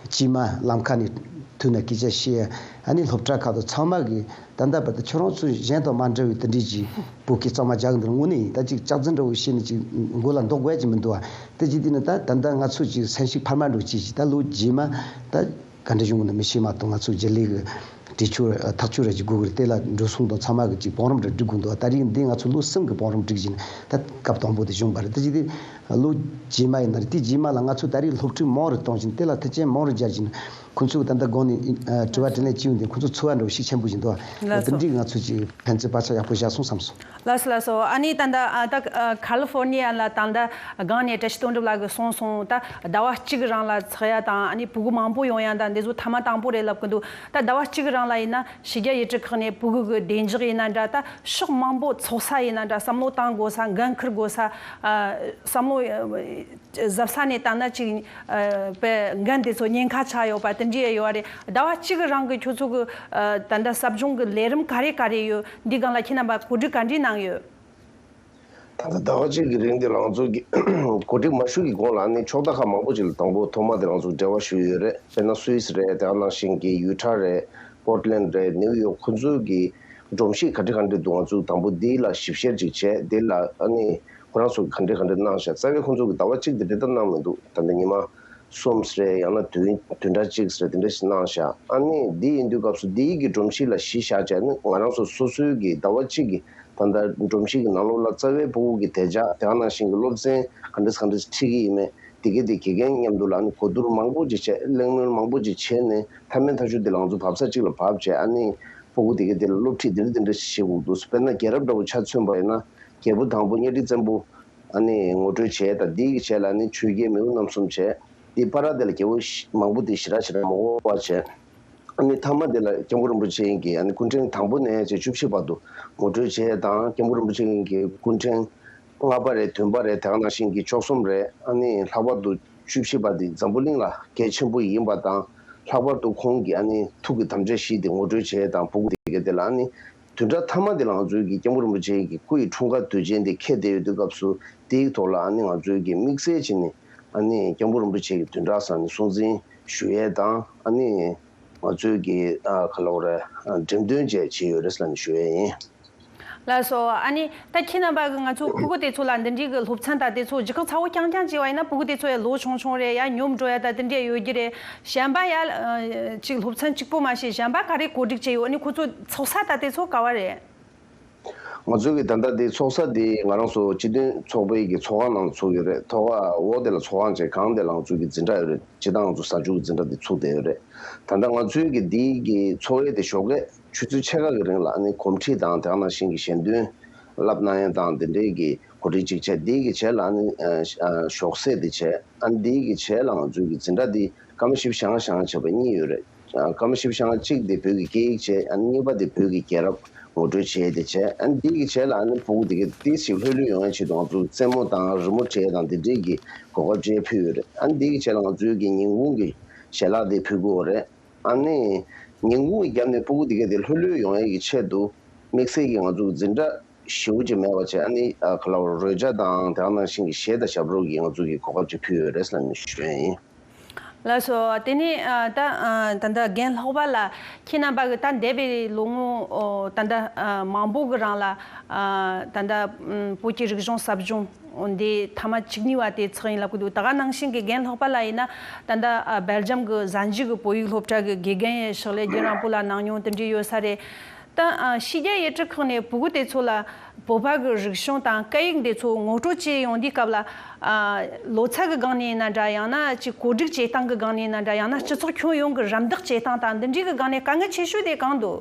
དཀྱུས་མ་ལམ་ཁ་ནས་ཐུག་ན་སྐད་ཆ་བཤད། ཨ་ནི་སློབ་གྲྭ་ཁག་དང་ཚང་མ་གི་ད་ལྟ་བར་དུ་ཁྱོད་རང་ཚོ་གཞན་དང་མ་འདྲ་བའི་དེ་འདྲའི་ཅིག་བོད་སྐད་གཙང་མ་རྒྱག་གི་འདུག་དངོས་གནས་ཡིན། ད་ཅིག་སྐྱག་རྫུན་འདྲ་བོ་བཤད་ནས་ཅིག་མགོ་ལ་འདོགས་དགོས་ཀྱི་མི་འདུག་ཨ། དེ་ཅིག་དེ་ནི་ད་ད་ལྟ་ང་ཚོ་ཅིག་སེམས་ཤུགས་འཕར་མ་འགྲོ་ཅིག་ཅིག་ད་ལོ་རྗེས་མ་ད། ག་འདྲ་བྱུང་ན་མི་ཤེས་མ་གཏོགས་ང་ཚོ་རྒྱུན་ལས་ཀྱི་འདྲི་ཆོག་ཐག་ཆོད་ར་ཅིག་དགོས་ཀྱི་རེད། དེ་ལ་འགྲོ་སོང་དང་ཚང་མ་གི་ཅིག་བང་རིམ་ར་སྒྲིག་དགོས་འདུག་ད་རེས་འདི་ང་ཚོ་ལོ་གསུམ་གི་བང་རིམ་སྒྲིག་བཞིན་ད་སྐབས་དང་པོ་དེ་བྱུང་བ་རེད། ད་ཅིག་དེ་ལོ་རྗེས་མ་ཡིན་ན་རེད། དེ་རྗེས་མ་ལ་ང་ཚོ་ད་རེས་སློབ་ཕྲུག་མང་རུ་གཏོང་བཞིན་དེ་ལ་མཐུན་རྐྱེན་མང་རུ་སྦྱར་བཞིན་ཁོང་ཚོ་ད་ལྟ་དགོང་ནས་དྲི་བ་དྲིས་ལན་བྱས་ཡོང་དུས་ཁོང་ཚོ་ཚོར་བ་འདྲ་བོ་ཤུགས་ཆེན་པོ་ཞིག་འདུག་ལགས་སོ། དེ་འདྲའི་ང་ཚོ་ཅིག་ཕན་ཚུན་བག་ཆགས་ཡག་པོ་བཞག་སོང་བསམ་སོང་། ལགས་སོ་ལགས་སོ། ཨ་ནི་ད་ལྟ་ཨ་ད་ཨ་ཁ་ལི་ཧྥོར་ནི་ཡ་ལ་ད་ལྟ་སྒང་ནས་བཀྲ་ཤིས་དོན་གྲུབ་ལགས་ཀྱིས་གསུངས་སོང་། ད་ཟླ་བ་གཅིག་རིང་ལ་ཚོགས་ཡ་དང་ཨ་ནི་ཕྲུ་གུ་མང་པོ་ཡོང་ཡ་དང་འདི་ཚོ་ཐ་མ་དང་པོ་རེད་ལབ་ཀྱི་འདུག་ད་ཟླ་བ་གཅིག་རིང་ལ་ཡིན་ན་ཕྱི་རྒྱལ་ཡུལ་གྲུ་ཁག་ནས་ཕྲུ་གུ་གི་བདེ་འཇགས་ཡིན་ན་འདྲ། ད་ཕྱོགས་མང་པོ་ཚོགས་ས་ཡིན་ན་འདྲ། བསམ་བློ་བཏང་དགོས་ས། འགན་འཁུར་དགོས་ས། ཨ་བསམ་བློ་གཟབ་ས་ནས་བཏང་ན་ཅིག་ཨ་པའི་འགན་དེ་ཚོ་ཉེན་ཁ་ཆགས་ཡོད་པ་དེ་འདྲ་ཡོད་རེད། ཟླ་བ་གཅིག་རིང་གི་ཁྱོད་ཚོ་གི་ཨ་ད་ལྟ་ཟབ་སྦྱོང་གི་ལས་རིམ་ག་རེ་ག་རེ་ཡོད། འདི་སྒང་ལ་ཁྱེད་རྣམ་པ་གོ་སྒྲིག་ག་འདྲས་གནང་ཡོད། ད་ལྟ་ཟླ་བ་གཅིག་གི་རིང་དེ་ལ་ང་ཚོ་གི་གོ་སྒྲིག་མ་ཞུ་གི་གོང་ལ་ནི་ཕྱོགས་མཐའ་ཁག་མང་པོ་ཅིག་ལ་དང་པོ་ཐོག་མ་དེ་ང་ཚོ་འབྲེལ་བ་ཞུས་ཡོད་རེད། དཔེར་ན་སུད་སི་རེད། དེ་ག་ནང་བཞིན་གྱི་ཡུ་ཊ་རེད། པོར་ཊ་ལེན་ཌ་རེད། ནིའུ་ཡོག་ཁོ་ཚོའི་གི་སྒྲོམ་གཞི་ག་འདྲ་ག་འདྲ་འདུག་ང་ཚོ་དང་པོ་འདི་ལ་ཞིབ་བཤེར་ཅིག་བྱས། འདི་ལ་ཨ་ནི་ཁོ་རང་ཚོ་གི་ག་འདྲ་ག་འདྲ་གནང་ཤག་རྩ་བའི་ཁོ་ཚོ་གི་ཟླ་བ་གཅིག་དེ་འདྲ་ད་གནང་མི་འདུག་ད་ལྟ་ཉི་མ་གསུམ་རེད། ཡང་ན་བདུན་བདུན་ཕྲག་གཅིག་རེད། དེ་འདྲ་ཞིག་གནང་ཤག་ཨ་ནི་འདི་ཡིན་དུས་སྐབས་སུ་འདིའི་གི་སྒྲོམ་གཞི་ལ་གཞི་བཞག་བྱས་ནི་ང་རང་ཚོ་སོ་སོའི་གི་ཟླ་བ་གཅིག་གི་ད་ལྟ་སྒྲོམ་གཞི་གི་ནང་ལོགས་ལ་རྩ་བའི་ཕྲུ་གུ་གི་བདེ་འཇགས། དེ་ག་ནང་བཞིན་གྱི་སློབ་ཚན་ག་འདྲ་ག་འདྲ་ཁྲིད་ཀྱི་ཡིན་མེད་དེ་གའི་དེ་དགེ་རྒན་མཉམ་དུ་ལ་ནི་གོ་བསྡུར་མང་པོ་ཅིག་བྱས། གླེང་མོལ་མང་པོ་ཅིག་བྱས་ནས་མཐའ་མའི་མཐའ་མཇུག་དེ་ལ་ང་ཚོ་བབས་ས་གཅིག་ལ་བབས་བྱས། ཨ་ནི་ཕྲུ་གུ་དེ་གའི་དེ་ལ་སློབ་ཁྲིད་དེ་འདྲ་དེ་འདྲ་ཞིག་བྱེད་དགོས་འདུག་དཔེར་ན་རྒྱལ་རབས་འདྲ་བོ་ཆ་མཚོན་པ་ཡིན་ན་རྒྱལ་པོ་དང་པོ་གཉའ་ཁྲི་བཙན་པོ་ཨ་ནི་ངོ་སྤྲོད་བྱས། ད་འདི་གི་རྗེས་ལ་ནི་ཆོས་རྒྱལ་མེས་དབོན་རྣམ་གསུམ་བྱས། དེ་བར་དེ་ལ་རྒྱལ་པོ་མང་པོ་དེ་ཞེ་དྲག་ཞེ་དྲག་མང་པོ་བྱས། ཨ་ནི་མཐའ་མ་དེ་ལ་སྐྱབས་མགོན་རིན་པོ་ཆེ་གིས་ཨ་ནི་སྐུ་ཕྲེང་དང་པོ་ནས་བྱས་བཅུ་བཞི་བར་དུ་ངོ་སྤྲོད་བྱས་དང་། སྐྱབས་མགོན་རིན་པོ་ཆེ་གིས་སྐུ་ཕྲེང་ལྔ་པ་རེད། བདུན་པ་རེད། དེ་ག་ནང་བཞིན་གྱི་བཅུ་གསུམ་རེད། ཨ་ནི་ལྷག་པར་དུ་བཅུ་བཞི་པ་དེ་འཛམ་བུ་གླིང་ལ་གལ་ཆེན་པོ་ཡིན་པ་དང་། ལྷག་པར་དུ་ཁོང་གིས་ཨ་ནི་ཐུགས་ཀྱི་དམ་བཅའ་བཞི་དེ་ངོ་སྤྲོད་བྱས་དང་། ཕྲུ་གུ་དེ་གའི་དེ་ལ་ཨ་ནི་བདུན་ཕྲག་མཐའ་མ་དེ་ལ་ང་ཚོའི་གི་སྐྱབས་མགོན་རིན་པོ་ཆེ་གི་སྐུ་ཡི་འཁྲུངས་སྐར་དུས་ཆེན་དེ་འཁེལ་བསྡད་ཡོད་དུས་སྐབས་སུ་དེའི་ཐོག་ལ་ཨ་ནི་ང་ཚོའི་གི་དམིགས་བསལ་བྱས་ནས་ཨ་ནི་སྐྱབས་མགོན་རིན་པོ་ཆེ་གི་བདུན་ཕྲག་ཟེར་ནས་སྲུང་བརྩི་ཞུ་ཡས་དང་། ཨ་ནི་ང་ཚོའི་གི་ཨ་ག་ལབ་དགོས་རེད། ཨ་འགྲེམས་སྟོན་བཅས་བྱས་ཡོད་རེད་ཟེར་ནས་ཞུ་ཡས་ཡིན། ལགས་སོ། ཨ་ནི་ད་ཁྱེད་རྣམ་པ་གི་ང་ཚོ་ཕྲུ་གུ་དེ་ཚོ་ལ་འདི་འདྲའི་གི་སློབ་ཚན་དང་དེ་ཚོ་ལྗིད་ཁོག་ཚ་བོ་རྐྱང་རྐྱང་བྱས་པ་ཡིན་ན་ཕྲུ་གུ་དེ་ཚོ་ཡང་ལོ་ཆུང་ཆུང་རེད། ཡང་ཉོབ་འགྲོ་ཡ་ད་དེ་འདྲ་ཡོད་ཀྱི་རེད། གཞན་པ་ཡང་ཅིག་སློབ་ཚན་གཅིག་པོ་མ་ཟད་གཞན་པ་ག་རེ་གོ་སྒྲིག་བྱས་ཡོད། ཨ་ནི་ཁོ་ཚོ་ཚོགས་ས་དང་དེ་ཚོ་ག་བ་རེད། ང་ཚོའི་གི་ད་ལྟ་དེ་ཚོགས་ས་དེ་ང་རང་ཚོ་སྤྱི་མཐུན་ཚོགས་པའི་གི་ཚོགས་ཁང་ནང་ཚུགས་ཡོད་རེད། ཐོག་ཁ་འོག་དེ་ལ་ཚོགས་ཁང་བྱས། སྒང་དེ་ལ་ང་ཚོའི་གི་འཛིན་གྲྭ་ཡོད་རེད། སྤྱིར་བཏང་ང་ཚོ་གཟའ་མཇུག་གི་འཛིན་གྲྭ་དེ་ཚུགས་བསྡད་ཡོད་རེད། ད་ལྟ་ང་ཚོའི་གི་འདིའི་གི་ཚོགས་ཡས་དེ་ཞོགས་ཀས་ཆུ་ཚོད་ཕྱེད་ཀ་གི་རིང་ལ་ཨ་ནི་གོམས་འདྲིས་དང་དེ་ག་ནང་བཞིན་གི་ཞལ་འདོན་ བསླབ་གནང་ཡ་དང་དེ་འདྲའི་གི་གོ་སྒྲིག་ཅིག་བྱས། དེའི་གི་རྗེས་ལ་ཨ་ནི་ཨ་ཨ་ཞོགས་ཟས་དེ་བྱས། ཨ་ནི་དེའི་གི་རྗེས་ལ་ང་ཚོའི་གི་འཛིན་གྲྭ་འདི་སྐར་མ་བཞི་བཅུ་ཞེ་ལྔ་ཞེ་ལྔ་བྱས་པ་གཉིས་ཡོད་རེད། ཨ་སྐར་མ་བཞི་བཅུ་ཞེ་ལྔ་གཅིག་དེ་བོད་ཀྱི་སྐད་ཡིག་བྱས། ཨ་ནི་གཉིས་པ་དེ་བོད་ཀྱི་རྒྱལ་རབས་ངོ་སྤྲོད་བྱས་དེ་བྱས། ཨ་ནི་དེའི་གི་རྗེས་ལ་ཨ་ནི་ཕྲུ་གུ་དེ་གི་ཏོག་ཙམ་ལྷོད་ལྷོད་ཡོང་ཡ་ཆེད་དུ་ང་ཚོ་རྩེད་མོ་དང་རི་མོ་བྲིས་དང་དེ་འདྲའི་གི་གོ་སྐབས་ཅིག་ཕུལ་ཡོད་རེད། ཨ་ནི་དེའི་གི་རྗེས་ལ་ང་ཚོའི་གི་ཉིན་གུང་གི་ཞལ་ལག་དེ་ཕུལ་གྱི་ཡོད་རེད། ཨ་ནི་ཉིན་གུང་གི་རྒྱབ་ནས་ཕྲུ་གུ་དེ་ག་དེ་ལྷོད་ལྷོད་ཡོང་ཡ་གི་ཆེད་དུ་དམིགས་བསལ་གྱི་ང་ཚོ་འཛིན་གྲྭ་ཞེ་པོ་ཅིག་མེད་པ་བྱས། ཨ་ནི་ཨ་ག་ལ་བ་རོལ་ཆ་དང་དེ་ག་ནང་བཞིན་གྱི་གཞས་དང་ཞབས་བྲོ་གི་ང་ཚོ་གི་གོ་སྐབས་ཅིག་ཕུལ་ཡོད་རེད་ཟེར་ནས་ཞུ་ཡ་ཡིན། ལགས་སོ། དེ་ནས་ཨ་ད་ཨ་ད་ལྟ་རྒན་ལྷག་པ་ལགས་ཁྱེད་རྣམ་པ་གི་ད་འདས་པའི་ལོ་ངོ་ཨོ་ད་ལྟ་ཨ་མང་པོ་གི་རིང་ལ་ཨ་ད་ལྟ་ཨམ་བོད་ཀྱི་རིག་གཞུང་ཟབ་སྦྱོང་འདི་ཐེངས་མ་བཅུ་གཉིས་པ་དེ་ཚོགས་ཡིན་ལབ་ཀྱི་འདུག་ད་ག་ནང་བཞིན་གྱི་རྒན་ལྷག་པ་ལགས་ཡིན་ན་ད་ལྟ་ཨ་སྦེལ་ཇམ་གྱི་གཟའ་མཇུག་གི་བོད་ཡིག་སློབ་གྲྭ་གི་དགེ་རྒན་ཡི་ཕྱག་ལས་རྒྱུན་རིང་པོ་ལ་གནང་མྱོང་དེ་འདྲ་ཡོད་ས་རེད། ད་ཨ་ཕྱི་རྒྱལ་ཡུལ་གྲུ་ཁག་ནས་ཕྲུ་གུ་དེ་ཚོ་ལ་བོད་པ་གི་རིག་གཞུང་དང་སྐད་ཡིག་འདི་ཚོ་ངོ་སྤྲོད་བྱེད་ཡོང་དུས་སྐབས་ལ། ཨ་ལོ་ཚད་ཀྱི་སྒང་ནས་ཡིན་ན་འདྲ། ཡང་ན་ཅིག་གོ་སྒྲིག་བྱེད་སྟངས་ཀྱི་སྒང་ནས་ཡིན་ན་འདྲ། ཡང་ན་སྤྱི་ཚོགས་ཁྱོན་ཡོངས་ཀྱི་རམ་འདེགས་བྱེད་སྟངས་དང་འདི་འདྲའི་གི་སྒང་ནས་དཀའ་ངལ་ཆེ་ཤོས་དེ་གང་འདུག་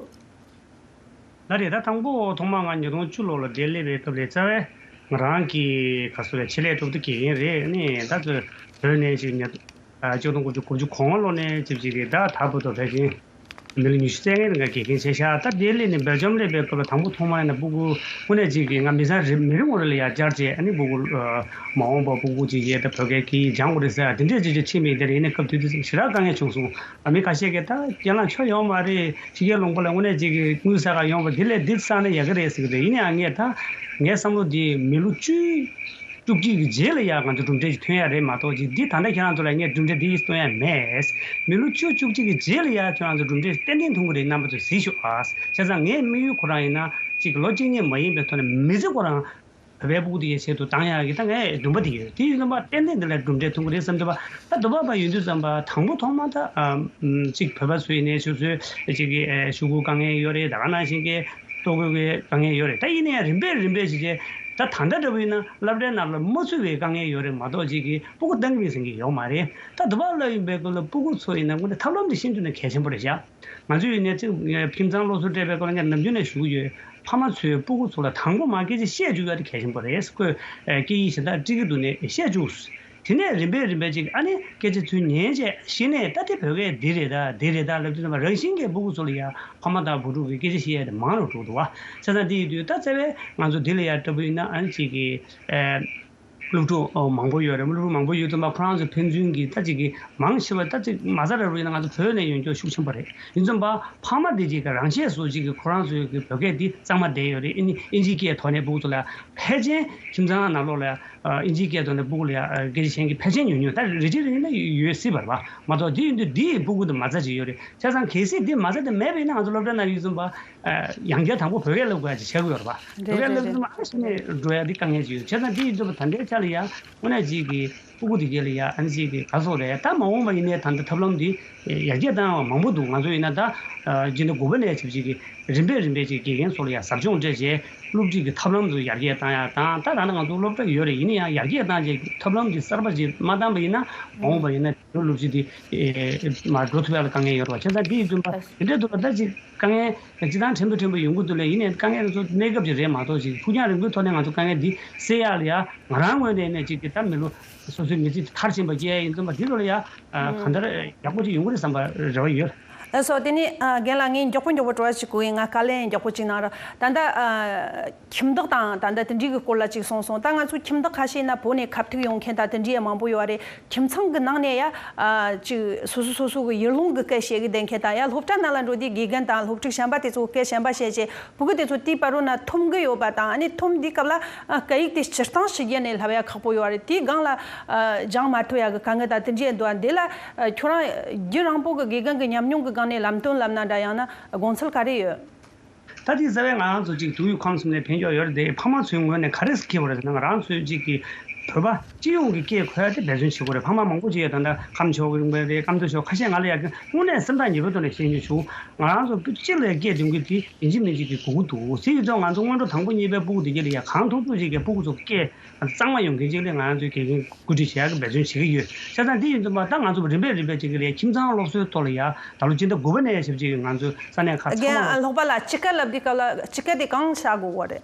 ལགས་རེད། ད་དང་པོ་ཐོག་མར་ང་ཉིས་སྟོང་བཅུ་ལོ་ལ་འདིར་སླེབས་པའི་སྐབས་ལ་རྩ་བའི་ང་རང་གི་ག་ཚོད་རེད། ཆེད་ལས་གྲུབ་མཐའ་དགེ་རྒན་རེད། ཨ་ནི་ད་ཚོད་བོད་ནས་ཅིག་ཉ་ཨ་གཅིག་སྟོང་དགུ་བརྒྱ་དགུ་བཅུ་གོ་ལྔ་ལོ་ནས་ཅིག་ཅིག་རེད། ད་ད་བར་དུ་ཕལ་ཆེར་མི་ལོ་ཉི་ཤུ་རྩ་ལྔའི་རིང་ག་དགེ་རྒན་བྱས་ཤག་ད་འདིར་སླེབས་ནས་སྦེལ་ཇམ་སླེབས་པའི་སྐབས་ལ་དང་པོ་ཐོག་མར་ཡིན་ན་སྤུ་གུ་དངོས་གནས་ཅིག་གི་ང་མི་ཚང་རེ་མི་རེ་ངོ་རེ་ལ་ཡར་བཅར་བྱས། ཨ་ནི་སྤུ་གུ་ཨ་མ་འོངས་པ་སྤུ་གུ་ཅིག་ཡས་ད་བོད་སྐད་ཀྱིས་སྦྱང་དགོས་རེད་ཟེར་དེ་འདྲས་ཅིག་ཅིག་ཕྱིན་མི་དེ་རེད། ཡིན་ནའི་སྐབས་དེ་དུས་ཞེ་དྲག་དཀའ་ངལ་བྱུང་སོང་། ཨ་མི་ཁ་ཤས་ཀྱིས་ད་རྒན་ལགས་ཁྱོད་ཡོང་མ་རེད། ཕྱི་རྒྱལ་ལུང་པ་ལ་དངོས་གནས་ཅིག་གི་དངུལ་བསགས་ག་ཡོང་བ་དེ་ལས་འདི་བསགས་ན་ཡག་གི་རེད་ཟེར་གི་རེད། ཡིན་ནའང་ངས་ད་ངའི་བསམ་བློ་འདི་མི་ལོ་བཅུ་བཅུ་གཅིག་གི་རྗེས་ལ་ཡང་ང་ཚོ་གྲུབ་འབྲས་ཅིག་ཐོན་ཡ་རེད་མ་གཏོགས་ཅིག་འདི་ད་ལྟ་ཁྱེད་རང་ཚོ་ལ་ངས་གྲུབ་འབྲས་འདི་སྟོན་ཡ་མེད། མི་ལོ་བཅུ་བཅུ་གཅིག་གི་རྗེས་ལ་ཡང་ཁྱེད་རང་ཚོ་གྲུབ་འབྲས་ཏན་ཏན་ཐོན་གི་རེད། རྣམ་པ་ཚོས་གཟིགས་ཤོག་ཨ། བྱས་ཙང་ངའི་དམིགས་ཡུལ་ཁོ་རང་ཡིན་ན་ཅིག་ལོ་གཅིག་གཉིས་མ་ཡིན་པའི་ཐོག་ནས་མི་ཚེ་ཁོ་རང་བོད་པའི་སྤུ་གུ་དེ་གའི་ཆེད་དུ་བཏང་ཡག་གི་ད་ངའི་འདུན་པ་དེ་ཡོད། དེ་ཡིན་ཙམ་པ་ཏན་ཏན་འདི་ལ་གྲུབ་འབྲས་ཐོན་གི་རེད་བསམ་འདུན་པ། ད་འདུན་པ་ཡོད་དུས་ཙམ་པ་དང་པོ་ཐོག་མ་ད་ཨ་ཅིག་བོད་པ་ཚོ་ཡིན་ནའི་ཆུ་ཚོད་ཅིག་གི་ཨ་ཤོག་གུ་དཀའ་ངལ་ཡོད་རེད། ད་ག་ནང་བཞིན་གྱི་ལྟོ་གོས་ཀྱི་དཀའ་ངལ་ཡོད་རེད། ད་ཡིན་ནའི་རིམ་པས་རིམ་པས་བྱས་བྱས་ད་ད་ལྟ་འདྲ་པོ་ཡིན་ན་སློབ་གྲྭའི་ནང་ལ་མ་ཚུད་པའི་དཀའ་ངལ་ཡོད་རེད་མ་གཏོགས་ཅིག་གི་སྤུ་གུ་བཏང་གི་མེད་ཟེར་གྱི་ཡོད་མ་རེད། ད་འདུན་པ་ལ་ཡིན་པའི་སྐོར་ལ་སྤུ་གུ་ཚོ་ཡིན་ན་དངོས་གནས་ཐབས་ལམ་དེ་ཤིན་ཏུ་ནས་གལ་ཆེན་པོ་རེད་བཞག་ང་ཚོས་ཡིན་ནའི་ཅིག་ཁྱིམ་ཚང་སློབ་གསོ་སྤྲད་པའི་སྐོར་ལ་ངས་ནམ་རྒྱུན་ནས་ཞུ་གི་ཡོད། ཕ་མ་ཚོས་སྤུ་གུ་ཚོ་ལ་དང་པོ་མར་སྐད་ཆ་བཤད་བཅུག་ཡ་དེ་གལ་ཆེན་པོ་རེད། ཁོས་ཨ་སྐད་ཡིག་གཞན་དག་འཁྲིད་ཀྱི་འདུག་ནས་བཤད་བཅུག་དེ་ནས་རིམ་པས་རིམ་པས་ཅིག་ཨ་ནི་སྐད་ཆ་ཚུར་ཉན་བྱས་གཞི་ནས་ད་དེ་བོད་སྐད་འདི་རེད་ད་འདི་རེད་ད་ལབ་དུས་ཙམ་པ་རང་བཞིན་གྱིས་སྤུ་གུ་ཚོ་ལ་ཡ་ཕ་མ་དང་བུ་ཕྲུག་གི་སྐད་ཆ་བཤད་ཡ་དེ་མང་རུ་འགྲོ་འདུག་བ། བྱས་ཙང་དེ་ཡིན་དུས་ད་རྩ་བའི་ང་ཚོ་འདི་ལ་ཡ་ལྟ་བུ་ཡིན་ན་ཨ་ནི་ཅིག་གི་ཨ། སློབ་ཕྲུག་ཨོ་མང་པོ་ཡོད་རེད། སློབ་ཕྲུག་མང་པོ་ཡོད་ཙམ་པ་ཁོ་རང་ཚོ་ཕན་ཚུན་གྱི་ད་ཅིག་གི་མང་ཆེ་བ་ད་ཅིག་མ་རྩ་ར་རུ་ཡིན་ན་ང་ཚོ་བོད་ནས་ཡོང་རྒྱུ་ཤུགས་ཆེན་པོ་རེད། ཡིན་ཙམ་པ་ཕ་མ་དེ་ཅིག་གི་རང་ཤེས་སུ་ཅིག་གི་ཁོ་རང་ཚོའི་གི་བོད་སྐད་འདི་གཙང་མ་བསྡད་ཡོད་རེད། ཨིན་ཨིན་ཇིའི་སྐད་ཐོག་ནས་སྤུ་གུ་ཚོ་ལ་ཕལ་ཆེར་ཁྱིམ་ཚང་ནང་ལོགས་ལ་ཨིན་ཇིའི་སྐད་ཐོག་ནས་སྤུ་གུ་ལ་སྐད་ཆ་བཤད་མཁན་ཕལ་ཆེར་ཉུང་ཉུང་ད་རེ་ཅིག་རེ་ན་ཡོད་སྲིད་པ་རེད་པ། མ་གཏོགས་དེ་ཡིན་དུས་འདི་ཡི་སྤུ་གུ་དེ་མ་རྩ་ཅིག་ཡོད་རེད། བྱས་ཙང་གལ་སྲིད་འདི་མ་རྩ་དེ་མེད་པ་ཡིན་ན་ང་ཚོ་སློབ་གྲྭ་ནང་ཡོད་ཙམ་པ། ཡང་བསྐྱར་དང་པོ་བོད་སྐད་སློབ་དགོས་ཡ་ཅིག་ཆགས་ཀྱི་ཡོད་རེད་པ། རེད་བོད་སྐད་རེད་སློབ་རེད། ཙམ་ཨ་ཤི་ནས་འགྲོ་ཡ་འདི་དཀའ་ངལ་ཅིག་ཡོད། བྱས་ཙང་འདི་ཡིན་ཙམ་པ་ད་ལྟའི་ཆ་ལ་ཡ་དངོས་གནས་ཅིག་གི་སྤུ་གུ་དེ་གས་ལ་ཡ་ཨ་ནི་ཅིག་གི་ག་སོགས་རེད། ད་མ་འོངས་པ་ཡིན་ནའི་ད་ལྟ་ཐབས་ལམ་འདི་ཡར་རྒྱས་བཏང་ཡ་མང་པོ་འདུག་ང་ཚོ་ཡིན་ན་ད་སྤྱི་ཟླ་དགུ་པ་ནས་ཆབས་ཅིག་གི་རིམ་པས་རིམ་པས་ཅིག་དགེ་རྒན་ཚོ་ལ་ཡ་ཟབ་སྦྱོང་སྤྲད་རྗེས་སློབ་ཁྲིད་ཀྱི་ཐབས་ལམ་ཚོ་ཡར་རྒྱས་བཏང་ཡ་དང་། ད་ད་ལྟ་ང་ཚོ་སློབ་གྲྭ་ཡོད་རེད། ཡིན་ན་ཡང་ཡར་རྒྱས་བཏང་རྗེས་ཐབས་ལམ་འདི་གསར་པ་ཅིག་མ་བཏང་པ་ཡིན་ན་མ་འོངས་པ་ཡིན་ན། ལོ་སློབ་ཁྲིད་འདི་མར་འགྲོ་ཐུབ་ཡག་ལ་དཀའ་ངལ་ཡོད་རེད་བ། བྱས་ཙང་འདི་ཡིན་ཙམ་པ་དེ་འདྲའི་འདུག་པ། ད་ཅིག་དཀའ་ངལ་ཅི་ཐང་ཕྲན་བུ་ཕྲན་བུ་ཡོང་གི་འདུག་ལས། ཡིན་ནའི་དཀའ་ངལ་དེ་ཚོ་གནས་སྐབས་ཅིག་རེད་མ་གཏོགས་ཅིག་ཕུགས་རྒྱང་རིང་པོའི་ཐོག་ནས་ང་ཚོ་དཀའ་ངལ་འདི་སེལ་ཡག་ལ་ཡ་ང་རང་ངོས་ནས་ནས་ཅིག་གི་ད་མི་ལོ་སོ་སོའི་མི་ཚེ་མཐར་ཕྱིན་པ་སྐྱེལ་ཡག་ཡིན་ཙམ་པ་འདི་ལོ་ལ་ཡ་གང་ལྟར་ཡག་པོ་ཅིག་ཡོང་གི་རེད་བསམ་པ་རེ་བ་ཡོད། ལགས་སོ། དེ་ནས་རྒན་ལགས་ངས་མགྱོགས་པོ་མགྱོགས་པོ་དྲི་བ་ཞིག་གོ་ཡིན། ང་བཀའ་ལན་མགྱོགས་པོ་ཅིག་གནང་རོགས། ད་ལྟ་ཁྱིམ་བདག་དང་ད་ལྟ་དེ་འདྲའི་གི་སྐོར་ལ་ཅིག་གསུངས་སོང་། ད་ང་ཚོ་ཁྱིམ་བདག་ཁ་ཤས་ན་བོད་ནས་ཁ་ཐུག་ཡོང་མཁན་དང་དེ་འདྲའི་ཡང་མང་པོ་ཡོད་རེད། ཁྱིམ་ཚང་གི་ནང་ནས་ཡ་ཨ་ཅིག་སོ་སོ་སོ་སོ་གི་ཡུལ་ལུང་གི་སྐད་བཤད་གི་བསྡད་མཁན་དང་། ཡ་སློབ་གྲྭ་ནང་ལ་འགྲོ་དུས་དགེ་རྒན་དང་སློབ་ཕྲུག་གཞན་པ་དེ་ཚོ་སྐད་གཞན་པ་བཤད་བྱས་ཕྲུ་གུ་དེ་ཚོ་དེའི་བར་རུ་ན་འཐོམ་གི་ཡོད་པ་དང་། ཨ་ནི་འཐོམ་དུས་སྐབས་ལ་ཨ་སྐད་ཡིག་དེ་སྤྱིར་བཏང་ཕྱི་རྒྱལ་ནས་བསླབ་ཡ་ཁག་པོ་ཡོད་རེད། དེའི་སྒང་ལ་ཨ་སྦྱང་མ་ཐུབ་ཡ་གི་དཀའ་ངལ་དང་དེ་འདྲའི་འདུག་པ། འདི་ལ་ཨ་ཁྱོད་རང་རྒྱུན་རིང་པོ་གི་དགེ་རྒན་གི་ཉམས་མྱོང་གི་སྒང་ནས་ལམ་སྟོན་ལབ་ན་འདྲ། ཡང་ན་དགོངས་ཚུལ་ག་རེ་ཡོད། ད་དེ་རྩ་བའི་ང་རང་ཚོ་གཅིག་དུས་ཡུན་ཁམས་གསུམ་ནས་ཕན་ཐོགས་ཡོད་རེད་དེ། ཕ་མ་ཚོའི་ངོས་ནས་ག་རེ་ཁེལ་བ་རེད་ཟེར་ན། ང་རང་ཚོའི་གཅིག་གི་བོད་པ་སྤྱི་ཡོངས་ཀྱི་སྐད་གོ་ཡ་དེ་འབད་བརྩོན་བྱེད་དགོས་རེད། ཕ་མ་མང་པོ་ཅིག་ཡོད། ད་ལྟ་ཁམས་ཕྱོགས་ཀྱི་རིག་པ་རེད། ཀམ་ཐོག་ཕྱོགས། ཁ་ཤས་ང་ལ་ཡ་གི་དངོས་གནས་སེམས་ཐག་ཉེ་པོའི་ཐོག་ནས་བཤད་རྒྱུ་བྱུང་། ང་རང་ཚོ་སྤྱི་ལ་ཡ་སྐད་འདོན་རྒྱུ་དེ་ཡིན་གཅིག་མིན་གཅིག་གི་དགོས་ཀྱི་འདུག་ཟེར་གྱི་ཚོ། ང་ཚོ་སྔོན་འགྲོ་དང་པོ་གཉིས་པའི་སྤུ་གུ་དེ་གྱད་ལ་ཡ་གང་ཐུབ་ཐུབ་ཅིག་གི་སྤུ་གུ་ཚོ་སྐད་གཙང་མ་ཡོང་མཁན་ཅིག་ལ་ང་རང་ཚོའི་དགེ་རྒན་བཀོད་སྒྲིག་བྱེད་ཡག་གི་འབད་བརྩོན་བྱེད་ཀྱི་ཡོད། བྱས་ཙང་འདི་ཡིན་ཙམ་པ་ད་ང་ཚོ་རིམ་པས་རིམ་པས་ཅིག་གི་ལས་ཁྱིམ་ཚང་སློབ་གསོའི་ཐོག་ལ་ཡ་ད་ལོ་སྤྱི་ཟླ་དགུ་པ་ནས་ཞབས་ཕྱི་གི་ང་ཚོའི་ས་གནས་ཁག་ཚང་རྒན་མ་ལ། ལྷག་པ་ལ་སྤྱི་ཁ་ལབ་དུས་སྐབས་ལ་སྤྱི་ཁ་དེ་གང་བཞག་དགོས་པ་རེད།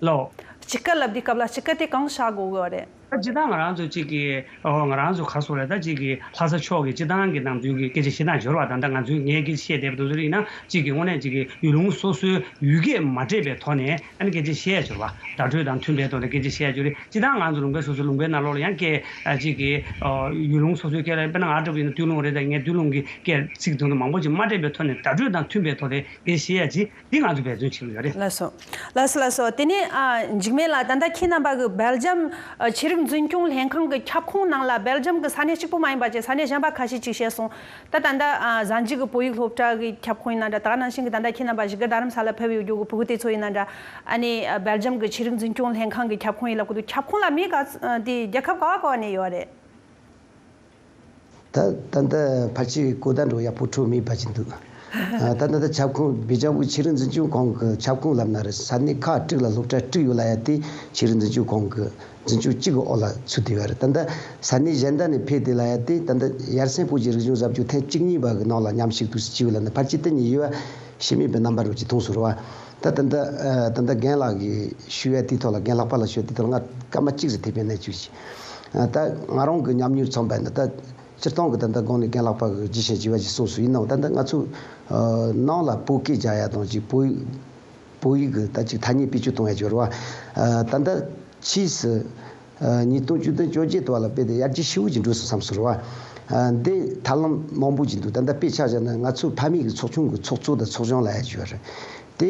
ལོ། སྤྱི་སྐད་ལབ་དུས་སྐབས་ལ་སྤྱི་སྐད་དེ་གང་བྱ་དགོས་ཀྱི་རེད། ད་སྤྱི་བཏང་ང་རང་ཚོ་གཅིག་གི་ཨོ་ང་རང་ཚོ་ག་རེ་ཟེར་དགོས་རེད། ད་གཅིག་གི་ལྷ་ས་ཕྱོགས་ཀྱི་སྤྱི་བཏང་གི་ནང་དོན་གྱི་སྐད་ཆ་བཤད་སྟངས་འབྱོར་བ་དང་། ད་ང་ཚོའི་ངས་སྐད་ཆ་བཤད་བསྡད་པ་དེ་ཚོ་ཡིན་ན། གཅིག་གི་དངོས་གནས་གཅིག་གི་ཡུལ་ལུང་སོ་སོའི་ཡུལ་སྐད་མ་འདྲེས་པའི་ཐོག་ནས་ཨ་ནི་སྐད་ཆ་བཤད་ཡ་འབྱོར་བ། བརྡ་སྤྲོད་དང་མཐུན་པའི་ཐོག་ནས་སྐད་ཆ་བཤད་ཡ་འབྱོར་རེད། སྤྱི་བཏང་ང་ཚོ་ལུང་པའི་སོ་སོའི་ལུང་པའི་ནང་ལོགས་ལ་ཡང་སྐད་ཨ་གཅིག་གི་ཨོ་ཡུལ་ལུང་སོ་སོའི་སྐད་ལ། དཔེར་ན་ང་འདྲ་པོ་ཡིན་ན་སྟོད་ལུང་རེད། ད་ངས་སྟོད་ལུང་གི་སྐད་ཚིག་དེ་ཚོ་མང་པོ་ཅིག་མ་འདྲེས་པའི་ཐོག་ནས་བརྡ་སྤྲོད་དང་མཐུན་པའི་ཐོག་ནས་སྐད་བཤད་ཡ་ཅིག་འདི་ང་ཚོ་འབད་བརྩོན་བྱེད་ཀྱི་ཡོད་རེད། ལགས་སོ། ལགས་སོ། ལགས་སོ། དེ་ནས་ཨ་འཇིགས་མེད་ལགས། ད་ལྟ་ཁྱེད་རྣམ་པ་གི་སྦེལ་ཇམ་ཨ་ཆོས་རིག་འཛིན་སྐྱོང་ལྷན་ཁང་གི་ཁྱབ་ཁོངས་ནང་ལ། སྦེལ་ཇམ་གི་ས་གནས་གཅིག་པུ་མ་ཡིན་པ་བྱས་ས་གནས་གཞན་པ་ཁ་ཤས་ཅིག་བཤད་སོང་། ད་ད་ལྟ་ཨ་གཟའ་མཇུག་གི་བོད་ཡིག་སློབ་གྲྭ་གི་ཁྱབ་ཁོངས་ཡིན་ན་འདྲ། ད་ག་ནང་བཞིན་གི་ད་ལྟ་ཁྱེད་རྣམ་པ་གཞིས་ཀ་རྡ་རམ་ས་ལ་ཕེབས་ཡོད་རྒྱུ་གི་ཕྲུ་གུ་དེ་ཚོ་ཡིན་ན་འདྲ། ཨ་ནི་ཨ་སྦེལ་ཇམ་གི་ཆོས་རིག་འཛིན་སྐྱོང་ལྷན་ཁང་གི་ཁྱབ་ཁོངས་ཡིན་ལབ་གོ་དུས། ཁྱབ་ཁོངས་ལ་མི་ག་ཚོད་དེ་རྒྱལ་ཁབ་ག་བ་ག་བ་ནས་ཡོད་རེད། ད་ད་ལྟ་ཕལ་ཆེར་གོ་བརྡ་འདྲ་བོ་ཡག་པོ་འཕྲོད་མེད་པ་ཅིག་འདུག་ཨ། ད་ད་ལྟ་ཁྱབ་ཁོངས་སྦེལ་ཇམ་གྱི་ཆོས་རིག་འཛིན་སྐྱོང་ཁང་གི་ཁྱབ་ཁོངས་ལབ་ན་རེད། ས་གནས་ཁག་དྲུག་ལ་སློབ་གྲྭ་དྲུག་ཡོད་ལབ་ཡ་དེ་ཆོས་རིག་འཛིན་སྐྱོང་ཁང་གི་འཛིན་སྐྱོང་གཅིག་གི་འོག་ལ་ཚུད་བསྡད་ཡོད་རེད། ད་ལྟ་ས་གནས་གཞན་དག་ནས་ཕེབས་བསྡད་ལབ་ཡ་དེ། ད་ལྟ་ཡར་སེང་བོད་ཀྱི་རིག་གཞུང་བཟང་སྤྱོད་ཐེངས་བཅུ་གཉིས་པ་གི་ནང་ལ་མཉམ་ཞུགས་འདུག་ཟེར་གྱི་ཡོད་ལབ་ན། ཕལ་ཆེར་དེ་གཉིས་ཡོད་པ་ཤེས་མེད་པའི་རྣམ་པ་འདྲ་བོ་ཅིག་མཐོང་སོང་རེད་བ། ད་ད་ལྟ་ཨ་ད་ལྟ་རྒན་ལགས་ཀྱིས་ཞུ་ཡ་དེའི་ཐོག་ལ། རྒན་ལྷག་པ་ལགས་ཞུ་ཡ་དེའི་ཐོག་ལ་ང་སྐར་མ་གཅིག་ཙམ་དེ་བས་ན་བཅུག་ཅིག་ཨ། ད་ང་རང་གི་ཉམས་མྱོང་ཙམ་པ་ཡིན་ན། ད་སྤྱིར་བཏང་གི་ད་ལྟ་གོང་ནས་རྒན་ལྷག་པ་གིས་ཅི་བྱས་ཅི་བྱས་ཅིག་གསུངས་སོང་། ཡིན་ནའང་ད་ལྟ་ང་ཚོ་ཨ་ནང་ལ་བོད་སྐད་རྒྱག་ཡ་དང་ཅིག་བོད་བོད་ཡིག་གི་ད་ཅིག་ཐ་སྙད་བེད་སྤྱོད་གཏོང་ཡ་ཅིག་ཡོད་རེད་བ། ཨ། ད་ལྟ་ཕྱིས་སུ་ཨ་ཉིས་སྟོང་བཅུ་བདུན་བཅོ་བརྒྱད་དུ་བ་ལ་དཔེ་དེ་ཡར་རྒྱས་ཞེ་པོ་ཅིག་འགྲོ་སོང་བསམ་སོང་རེད་བ། ཨ། འདི་ཐབས་ལམ་མང་པོ་ཅིག་འདུག་ད་ལྟ་དཔེ་ཆ་བཞག་ན་ང་ཚོ་ཕ་མེས་ཀྱི་ཚོགས་ཆུང་གི་ཚོགས་གཙོ་དང་ཚོགས་གཞོན་ལབ་ཡ་ཅིག་ཡོད་རེད། དེ་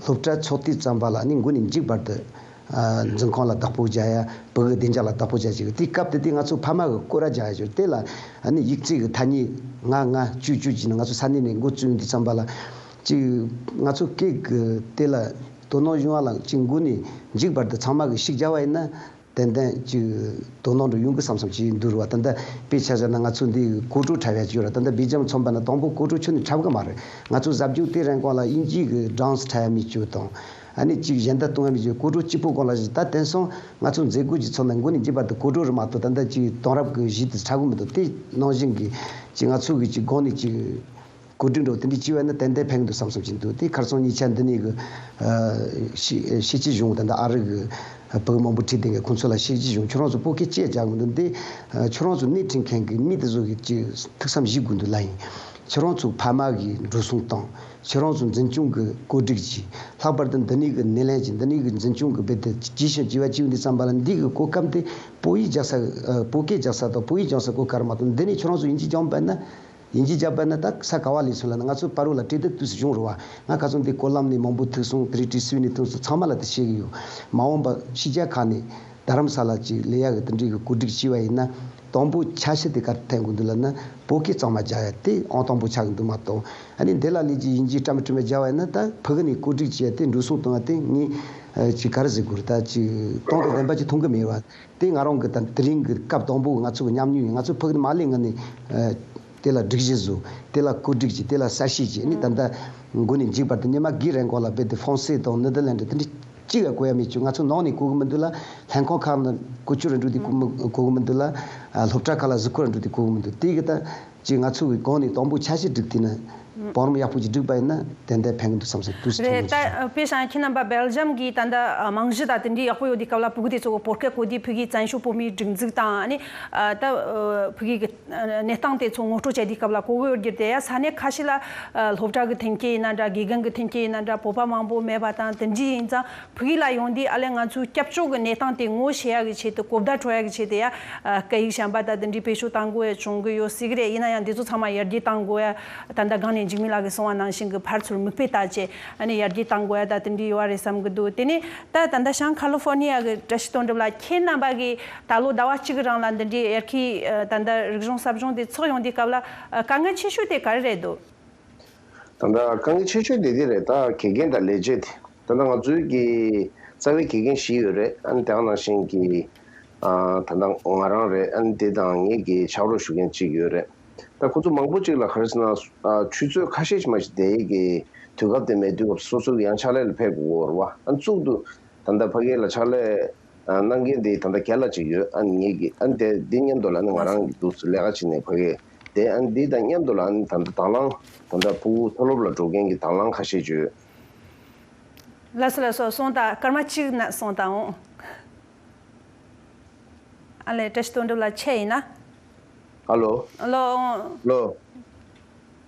སློབ་གྲྭ་ཚོགས་དུས་ཙམ་པ་ལ་ནི་མགོ་ནས་མཇུག་བར་དུ་ཨ་འཛིན་ཁང་ལ་བདག་པོ་རྒྱག་ཡ། བུ་གི་བདེ་འཇགས་ལ་བདག་པོ་རྒྱག་ཅིག་དེའི་སྐབས་དེ་དེ་ང་ཚོ་ཕ་མ་གི་སྐོར་ར་རྒྱག་ཡ་ཅིག་དེ་ལ་ཨ་ནི་ཡིག་ཚིག་གི་ཐ་སྙད་ང་ང་བཅུ་བཅུ་བྱས་ནས་ང་ཚོ་ས་གནས་ནས་འགོ་བཙུགས་དུས་ཙམ་པ་ལ་ཅིག་ང་ཚོ་སྐད་གི་དེ་ལ་དོ་སྣང་ཡོང་བ་ལ་ཅིག་མགོ་ནས་མཇུག་བར་དུ་ཚང་མ་གི་ཤིག་རྒྱག་པ་ཡིན་ན། ཏན་ཏན་ཅིག་དོ་སྣང་འདྲ་ཡོང་གི་བསམ་བསམ་ཅིག་འདུག་རེད་བ། ད་ལྟ་དཔེ་ཆ་བཞག་ན་ང་ཚོ་འདི་གོ་བྲོ་འཁྲབ་ཡ་ཅིག་ཡོད་རེད། ད་ལྟ་སྦེལ་ཇམ་མཚོན་པ་ན་དང་པོ་གོ་བྲོ་ཁྱོན་ནས་འཁྲབ་གི་མ་རེད། ང་ཚོ་གཟའ་མཇུག་དེ་རིང་གོང་ལ་དབྱིན་ཇིའི་གི་ཌན་སི་འཁྲབ་ཡ་མི་ཅིག་དང་། ཨ་ནི་ཅིག་གཞན་དག་གཏོང་ཡ་མི་ཅིག་གོ་བྲོ་གཅིག་པོ་གོང་ལ་བཞག་ད་དེང་སང་ང་ཚོ་མཛད་སྒོ་ཅིག་ཚོགས་ན་མགོ་ནས་མཇུག་བར་དུ་གོ་བྲོ་རེད་མ་གཏོགས། ད་ལྟ་ཅིག་དེང་རབས་གི་གཞི་དེ་འཁྲབ་གི་མི་འདུག་དེ་ནང་བཞིན་གི་ཅིག་ང་ཚོ་གི་ཅིག་སྒང་ནས་ཅིག་གོ་སྒྲིག་འདྲ་བོ་དེ་འདྲ་བྱས་པ་ཡིན་ན་ཏན་ཏན་ཕན་གི་འདུག་བསམ་བསམ་ཅིག་འདུག་དེ་ཁ་སང་ཉེ་ཆར་འདི་ནས་གི་ཨ་ཤེས་ཤེས་ཀྱི་བྱུང་། ད་ལྟ་ཨ་རི་གི་བུ་མང་པོ་ཁྲིད་དེ་གི་ཁོང་ཚོ་ལ་ཤེས་ཀྱི་བྱུང་། ཁྱོད་རང་ཚོ་བོད་སྐད་ཅི་ཡ་རྒྱག་གི་འདུག་དེ་ཨ་ཁྱོད་རང་ཚོ་སྣེ་ཁྲིད་མཁན་གི་མི་དེ་ཚོ་གི་ཅིག་ཐུགས་བསམ་བཞེས་དགོས་འདུག་ལབ་ཡིན། ཁྱོད་རང་ཚོ་ཕ་མ་གི་འགྲོ་སོང་བཏང་། ཁྱོད་རང་ཚོ་འཛིན་སྐྱོང་གི་བཀོད་སྒྲིག་གྱིས། ལྷག་པར་དུ་འདི་ནས་གི་སྣེ་ལེན་གྱིས། འདི་ནས་གི་འཛིན་སྐྱོང་གི་རྦད་དེ་ཇི་བཞིན་བྱས་པ་བྱས་ཡོང་དུས་ཙམ་པ་ལ་འདི་གི་གོ་སྐབས་དེ་བོད་ཡིག་རྒྱག་ས་ཨ་བོད་སྐད་རྒྱག་ས་དང་བོད་ཡིག་སྦྱང་ས་གོ་སྐབས་རེད་མ་གཏོགས། འདི་ནས་ཁྱོད་རང་ཚོ་དབྱིན་ཇི་སྦྱངས་པ་ཡིན་ན། དབྱིན་ཇི་རྒྱག་པ་ན་ད་ས་ག་བ་ལས་སོང་ལབ་ན། ང་ཚོ་པ་རོ་ལ་བྲེལ་དུ་དུས་སུ་བྱུང་རུ་བ། ང་ཁ་སང་འདི་ཀོ་ལམ་ནས་མང་པོ་ཐུག་སོང་། དེ་རིང་ཊི་སི་ཝི་ནས་ཐུག་སོང་། ཚང་མ་ལ་དེ་བཤད་གི་ཡོད། མ་འོངས་པ་ཕྱི་རྒྱལ་ཁག་ནས་རྡ་རམ་ས་ལ་ཅིག་ལས་ཡག་གི་དེ་འདྲའི་གི་གོ་སྒྲིག་བྱས་པ་ཡིན་ན། དང་པོ་འཆར་གཞི་དེ་ག་རེ་འཐེན་དགོས་འདུག་ལབ་ན། བོད་སྐད་གཙང་མ་རྒྱག་ཡ་དེ་ཨང་དང་པོ་ཆགས་གི་འདུག་མ་གཏོགས། ཨ་ནི་འདི་ལ་ལས་ཀྱི་དབྱིན་ཇི་བཀྲམ་བཀྲམ་རྒྱག་པ་ཡིན་ན། ད་ཕ་གི་ནས་གོ་སྒྲིག་བྱས་ཏེ་འགྲོ་སོང་གཏོང་བ་དེ་ངས་ཅིག་ག་རེ་ཟེར་དགོས་རེད། ད་ཅིག་སྟོང་དང་བདེན་པ་ཅིག་མཐོང་གི་མེད་པ། དེ་ང་རང་གི་ད་དེ་རིང་གི་སྐབས་དང་པོ་ང་ཚོ་གི་ཉམས་མྱོང་ཡིན། ང་ཚོ་ཕ་གི་ནས་མར་ལས་ངང་ནས་ཨ་དེ་ལ་སྒྲིག་གཞི་བཟོ། དེ་ལ་བཀོད་སྒྲིག་བྱེད། དེ་ལ་གསལ་བཤད་བྱེད། ཨ་ནི་ད་ལྟ་མགོ་ནས་མཇུག་བར་དུ་ཉི་མ་བརྒྱད་རིང་གོང་ལ་རྦད་དེ་ཧྥོན་སེ་དང་ནེ་དར་ལན་ཌི་དེ་འདྲ་གཅིག་ལ་གོ་ཡ་མེད་ཅུ། ང་ཚོ་ནང་ནས་གོ་གི་མི་འདུག་ལ། ལྷན་ཁང་ཁག་ནས་གོ་ཆོད་ར་འགྲོ་དུས་གོ་མི་གོ་གི་མི་འདུག་ལ། ཨ་སློབ་གྲྭ་ཁག་ལ་གཟིགས་སྐོར་ར་འགྲོ་དུས་གོ་གི་མི་འདུག་དེ་གི་ད་ཅིག་ང་ཚོ་གི་གོང་ནས་དང་པོ་འཆར་གཞི་སྒྲིག་དུས་ན་བང་རིམ་ཡག་པོ་ཅིག་བསྒྲིགས་པ་ཡིན་ན་ཏན་ཏན་ཕན་གི་འདུག་བསམ་སོང་། དུས་སུ་རེད། ཐུག་ད་དཔེ་བཞག་ན་ཁྱེད་རྣམ་པ་སྦེལ་ཇམ་གི་ད་ལྟ་རྨང་གཞི་དང་དེ་འདྲའི་ཡག་པོ་ཡོད་དུས་སྐབས་ལ་ཕྲུ་གུ་དེ་ཚོ་གི་བོད་སྐད་གོ་དུས་ཕ་གིའི་བཙན་བྱོལ་བོད་མིའི་སྒྲིག་འཛུགས་དང་། ཨ་ནི་ཨ་ད་ཨ་ཕ་གི་གི་གནས་སྟངས་དེ་ཚོ་ངོ་སྤྲོད་བྱས་དུས་སྐབས་ལ་གོ་གི་ཡོད་རྒྱུ་དེ་ཡ། ས་གནས་ཁ་ཤས་ལ་ཨ་སློབ་གྲྭ་གི་མཐུན་རྐྱེན་ཡིན་ན་འདྲ། དགེ་རྒན་གི་མཐུན་རྐྱེན་ཡིན་ན་འདྲ། བོད་པ་མང་པོ་མེད་པ་དང་། དེ་འདྲ་ཡིན་ཙང་ཕ་གི་ལ་ཡོང་དུས་ཨ་ལས་ང་ཚོའི་སྐྱབས་བཅོལ་གི་གནས་སྟངས་དེ་ངོ་ཤེས་ཡ་གི་ཆེད་དུ། གོ་བརྡ་འཕྲོད་ཡ་གི་ཆེད་དུ་ཡ་ཨ་སྐད་ཡིག་གཞན་པ་དང་དེ་འདྲའི་བེད་སྤྱོད་གཏང་དགོས་ཡ་བྱུང་གི་ཡོད་སྲིད་གི་རེད། ཡིན་ན་ཡང་འདི་ཚོ་ཚང་མ་ཡར་རྒྱས་གཏང་དགོས་ཡ། ད་ལྟ་སྒང་ནས་འཇིགས་མེད་ལགས་ཀྱིས་གསུངས་པ་ནང་བཞིན་གི་ཕར་ཚུར་མིག་དཔེ་བལྟས་བྱས་ཨ་ནི་ཡར་རྒྱས་གཏང་དགོས་ཡ་ད་དེ་འདྲ་ཡོད་རེད་བསམ་གི་འདུག་དེ་ནས་ད་ད་ལྟ་བྱང་ཁ་ལི་ཧྥོར་ནི་ཡ་གི་བཀྲ་ཤིས་དོན་གྲུབ་ལགས། ཁྱེད་རྣམ་པ་གིས་ད་ལོ་ཟླ་བ་གཅིག་གི་རིང་ལ་འདི་འདྲའི་ཡར་རྒྱས་ད་ལྟ་རིག་གཞུང་གསར་སྦྱོང་དེ་ཚོགས་ཡོང་དུས་སྐབས་ལ་དཀའ་ངལ་ཆེ་ཤོས་དེ་ག་རེ་རེད་འདུག་ད་ལྟ་དཀའ་ངལ་ཆེ་ཤོས་དེ་འདི་རེད། ད་དགེ་རྒན་དང་ལས་བྱེད་དེ། ད་ལྟ་ང་ཚོའི་གི་རྩ་བའི་དགེ་རྒན་བཞི་ཡོད་རེད། ཨ་ནི་དེ་ག་ནང་བཞིན་གི་ཨ་ད་ལྟ་ང་རང་རེད། ཨ་ནི་དེ་དང་ངེད་ཀྱི་ཕྱག་རོགས་ཞུ་མཁན་གཅིག་ཡོད་རེད། ད་ཁོ་ཚོ་མང་པོ་ཅིག་ལ་ག་རེ་ཟེར་ན། ཨ་ཆུ་ཚོད་ཁ་ཤས་ཤིག་མ་ཞིག་བསྡད་ཡས་ཀྱི་དུས་སྐབས་དེ་མེད་དུས་སྐབས་སོ་སོ་གི་ཡང་ཕྱག་ལས་ལ་ཕེབས་དགོས་རེད་བ། ཨ་གཙུག་ཏུ་ད་ལྟ་ཕ་གི་ལ་ཕྱག་ལས་ཨ་གནང་མཁན་དེ་ད་ལྟ་རྒན་ལགས་ཅིག་ཡོད། ཨ་ནི་ངེད་ཀྱི་ཨ་ནི་དེ་འདི་མཉམ་དུ་ལ་ཨ་ནི་ང་རང་གི་འདུག་སེ་ལས་ཀ་བྱེད་ནས་ཕ་གི་དེ། ཨ་ནི་འདི་དང་མཉམ་དུ་ལ་ཨ་ནི་ད་ལྟ་དང་བླངས་ད་ལྟ་ཕྲུ་གུ་མཐོ་སློབ་ལ་འགྲོ་མཁན་གྱི་དང་བླངས་ཁ་ཤས་ཅིག་ཡོད། ལགས་སོ་ལགས་སོ། སོང་ད་སྐར་མ་གཅིག་ན་སོང་ད་འོང་། ཨ་ལས། བཀྲ་ཤིས་དོན་གྲུབ་ལགས་ཆད་ཡིན་ན། ཧ་ལོ། ལོ། ལོ།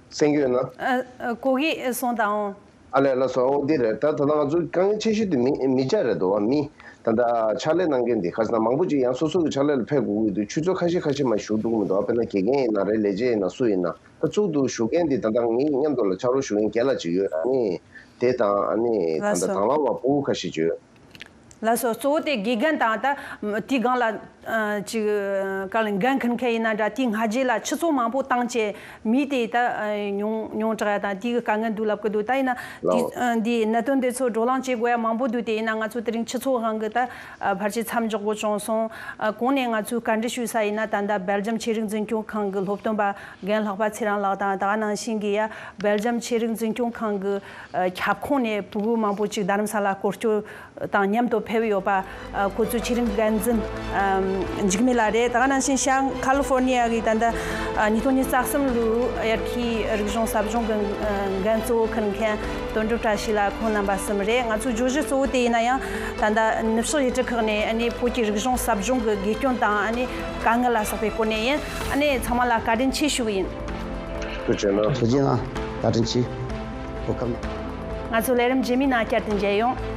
གསན་རྒྱུ་ཡོད་ན། ཨ། ཨ། གོ་གི་སོང་ད་འོང་། ཨ་ལས། ལགས་སོ། འོ་འདི་རེད། ད་ད་ལྟ་ང་ཚོ་དཀའ་ངལ་ཆེ་ཤོས་དེ་མི་མི་ཆ་རེད་འདུག་བ། མི་ད་ལྟ་ཕྱག་ལས་གནང་མཁན་དེ་ག་ཟེར་ན་མང་པོ་ཅིག་ཡང་སོ་སོ་གི་ཕྱག་ལས་ལ་ཕེབས་དགོས་ཀྱི་འདུག་ཆུ་ཚོད་ཁ་ཤས་ཁ་ཤས་མ་བཞུགས་འདུག་མི་འདུག་དཔེར་ན་དགེ་རྒན་ཡིན་ན་རེད། ལས་བྱེད་ཡིན་ན་སུ་ཡིན་ན། ད་གཙུག་ཏུ་བཞུགས་མཁན་དེ་ད་ལྟ་ངའི་མཉམ་དུ་ལ་ཕྱག་རོགས་ཞུ་མཁན་རྒན་ལགས་ཅིག་ཡོད། ཨ་ནི་དེ་དང་ཨ་ནི་ད་ལྟ་དང་བླངས་པ་ཕྲུ་གུ་ཁ་ཤས་ཅིག་ཡོད། ལགས་སོ། གཙོ་བོ་དེ་དགེ་རྒན་དང་ད་དེའི་སྒང་ལ་ཨ་ཅིག་ག་ལ་འགན་འཁུར་མཁན་ཡིན་ན་འདྲ། དེའི་སྔ་རྗེས་ལ་ཆུ་ཚོད་མང་པོ་བཏང་བྱས་མི་དེ་ད་ཨ་ཉུང་ཉུང་དྲགས་ཡ་དང་དེའི་དཀའ་ངལ་འདུག་ལབ་ཀྱི་འདུག་ད་ཡིན་ན་དེ་ལའོ། ཨ་འདིའི་གནད་དོན་དེ་ཚོ་བགྲོ་གླེང་བྱེད་དགོས་ཡ་མང་པོ་འདུག་དེ་ཡིན་ན་ང་ཚོ་དེ་རིང་ཆུ་ཚོད་དབང་གིས་ད་ཨ་ཕལ་ཆེར་མཚམས་འཇོག་དགོས་བྱུང་སོང་། ཨ་གོང་ནས་ང་ཚོས་བཀའ་འདྲི་ཞུ་ས་ཡིན་ན། ད་ལྟ་སྦེལ་ཇམ་ཆོས་རིག་འཛིན་སྐྱོང་ཁང་གི་སློབ་སྟོན་པ་རྒན་ལྷག་པ་ཚེ་རིང་ལགས་དང་། ད་ག་ནང་བཞིན་གྱི་ཡ་སྦེལ་ཇམ་ཆོས་རིག་འཛིན་སྐྱོང་ཁང་གི་ཨ་ཁྱབ་ཁོངས་ནས་ཕྲུ་གུ་མང་པོ་ཅིག་རྡ་རམ་ས་ལ་སྐོར་སྐྱོད་དང་མཉམ་དུ་ཕེབས་ཡོད་པ། ཨ་ཁོ་ཚོའི་ཆོས་རིག་འགན་འཛིན་ཨ་འཇིགས་མེད་ལགས་རེད། ད་ག་ནང་བཞིན་ཤང་ཁ་ལི་ཧྥོར་ནི་ཡ་གི་ད་ལྟ་ཨ་ཉིས་སྟོང་ཉི་ཤུ་རྩ་གསུམ་ལོའི་དབྱར་ཁའི་རིག་གཞུང་ཟབ་སྦྱོང་གི་ཨ་འགན་གཙོ་བོ་འཁུར་མཁན་དོན་གྲུབ་བཀྲ་ཤིས་ལགས། ཁོང་རྣམ་པ་གསུམ་རེད། ང་ཚོའི་བརྗོད་གཞི་གཙོ་བོ་དེ་ཡིན་ན་ཡང་ད་ལྟ་ནུབ་ཕྱོགས་ཡུལ་གྲུ་ཁག་ནས་ཨ་ནི་བོད་ཀྱི་རིག་གཞུང་ཟབ་སྦྱོང་གི་དགེ་སྐྱོན་དང་ཨ་ནི་དཀའ་ངལ་ལ་སོགས་པའི་སྐོར་ནས་ཡིན། ཨ་ནི་ཚང་མ་ལ་བཀའ་དྲིན་ཆེ་ཞུ་གི་ཡིན། ཐུགས་རྗེ་གནང་། ཐུགས་རྗེ་གནང་། བཀའ་དྲིན་ཆེ། གོ་སྐབས་གནང་། ང་ཚོ་ལས་རིམ་རྗེས་མའི་ནང་བསྐྱར་དུ་མཇལ་ཡོང་།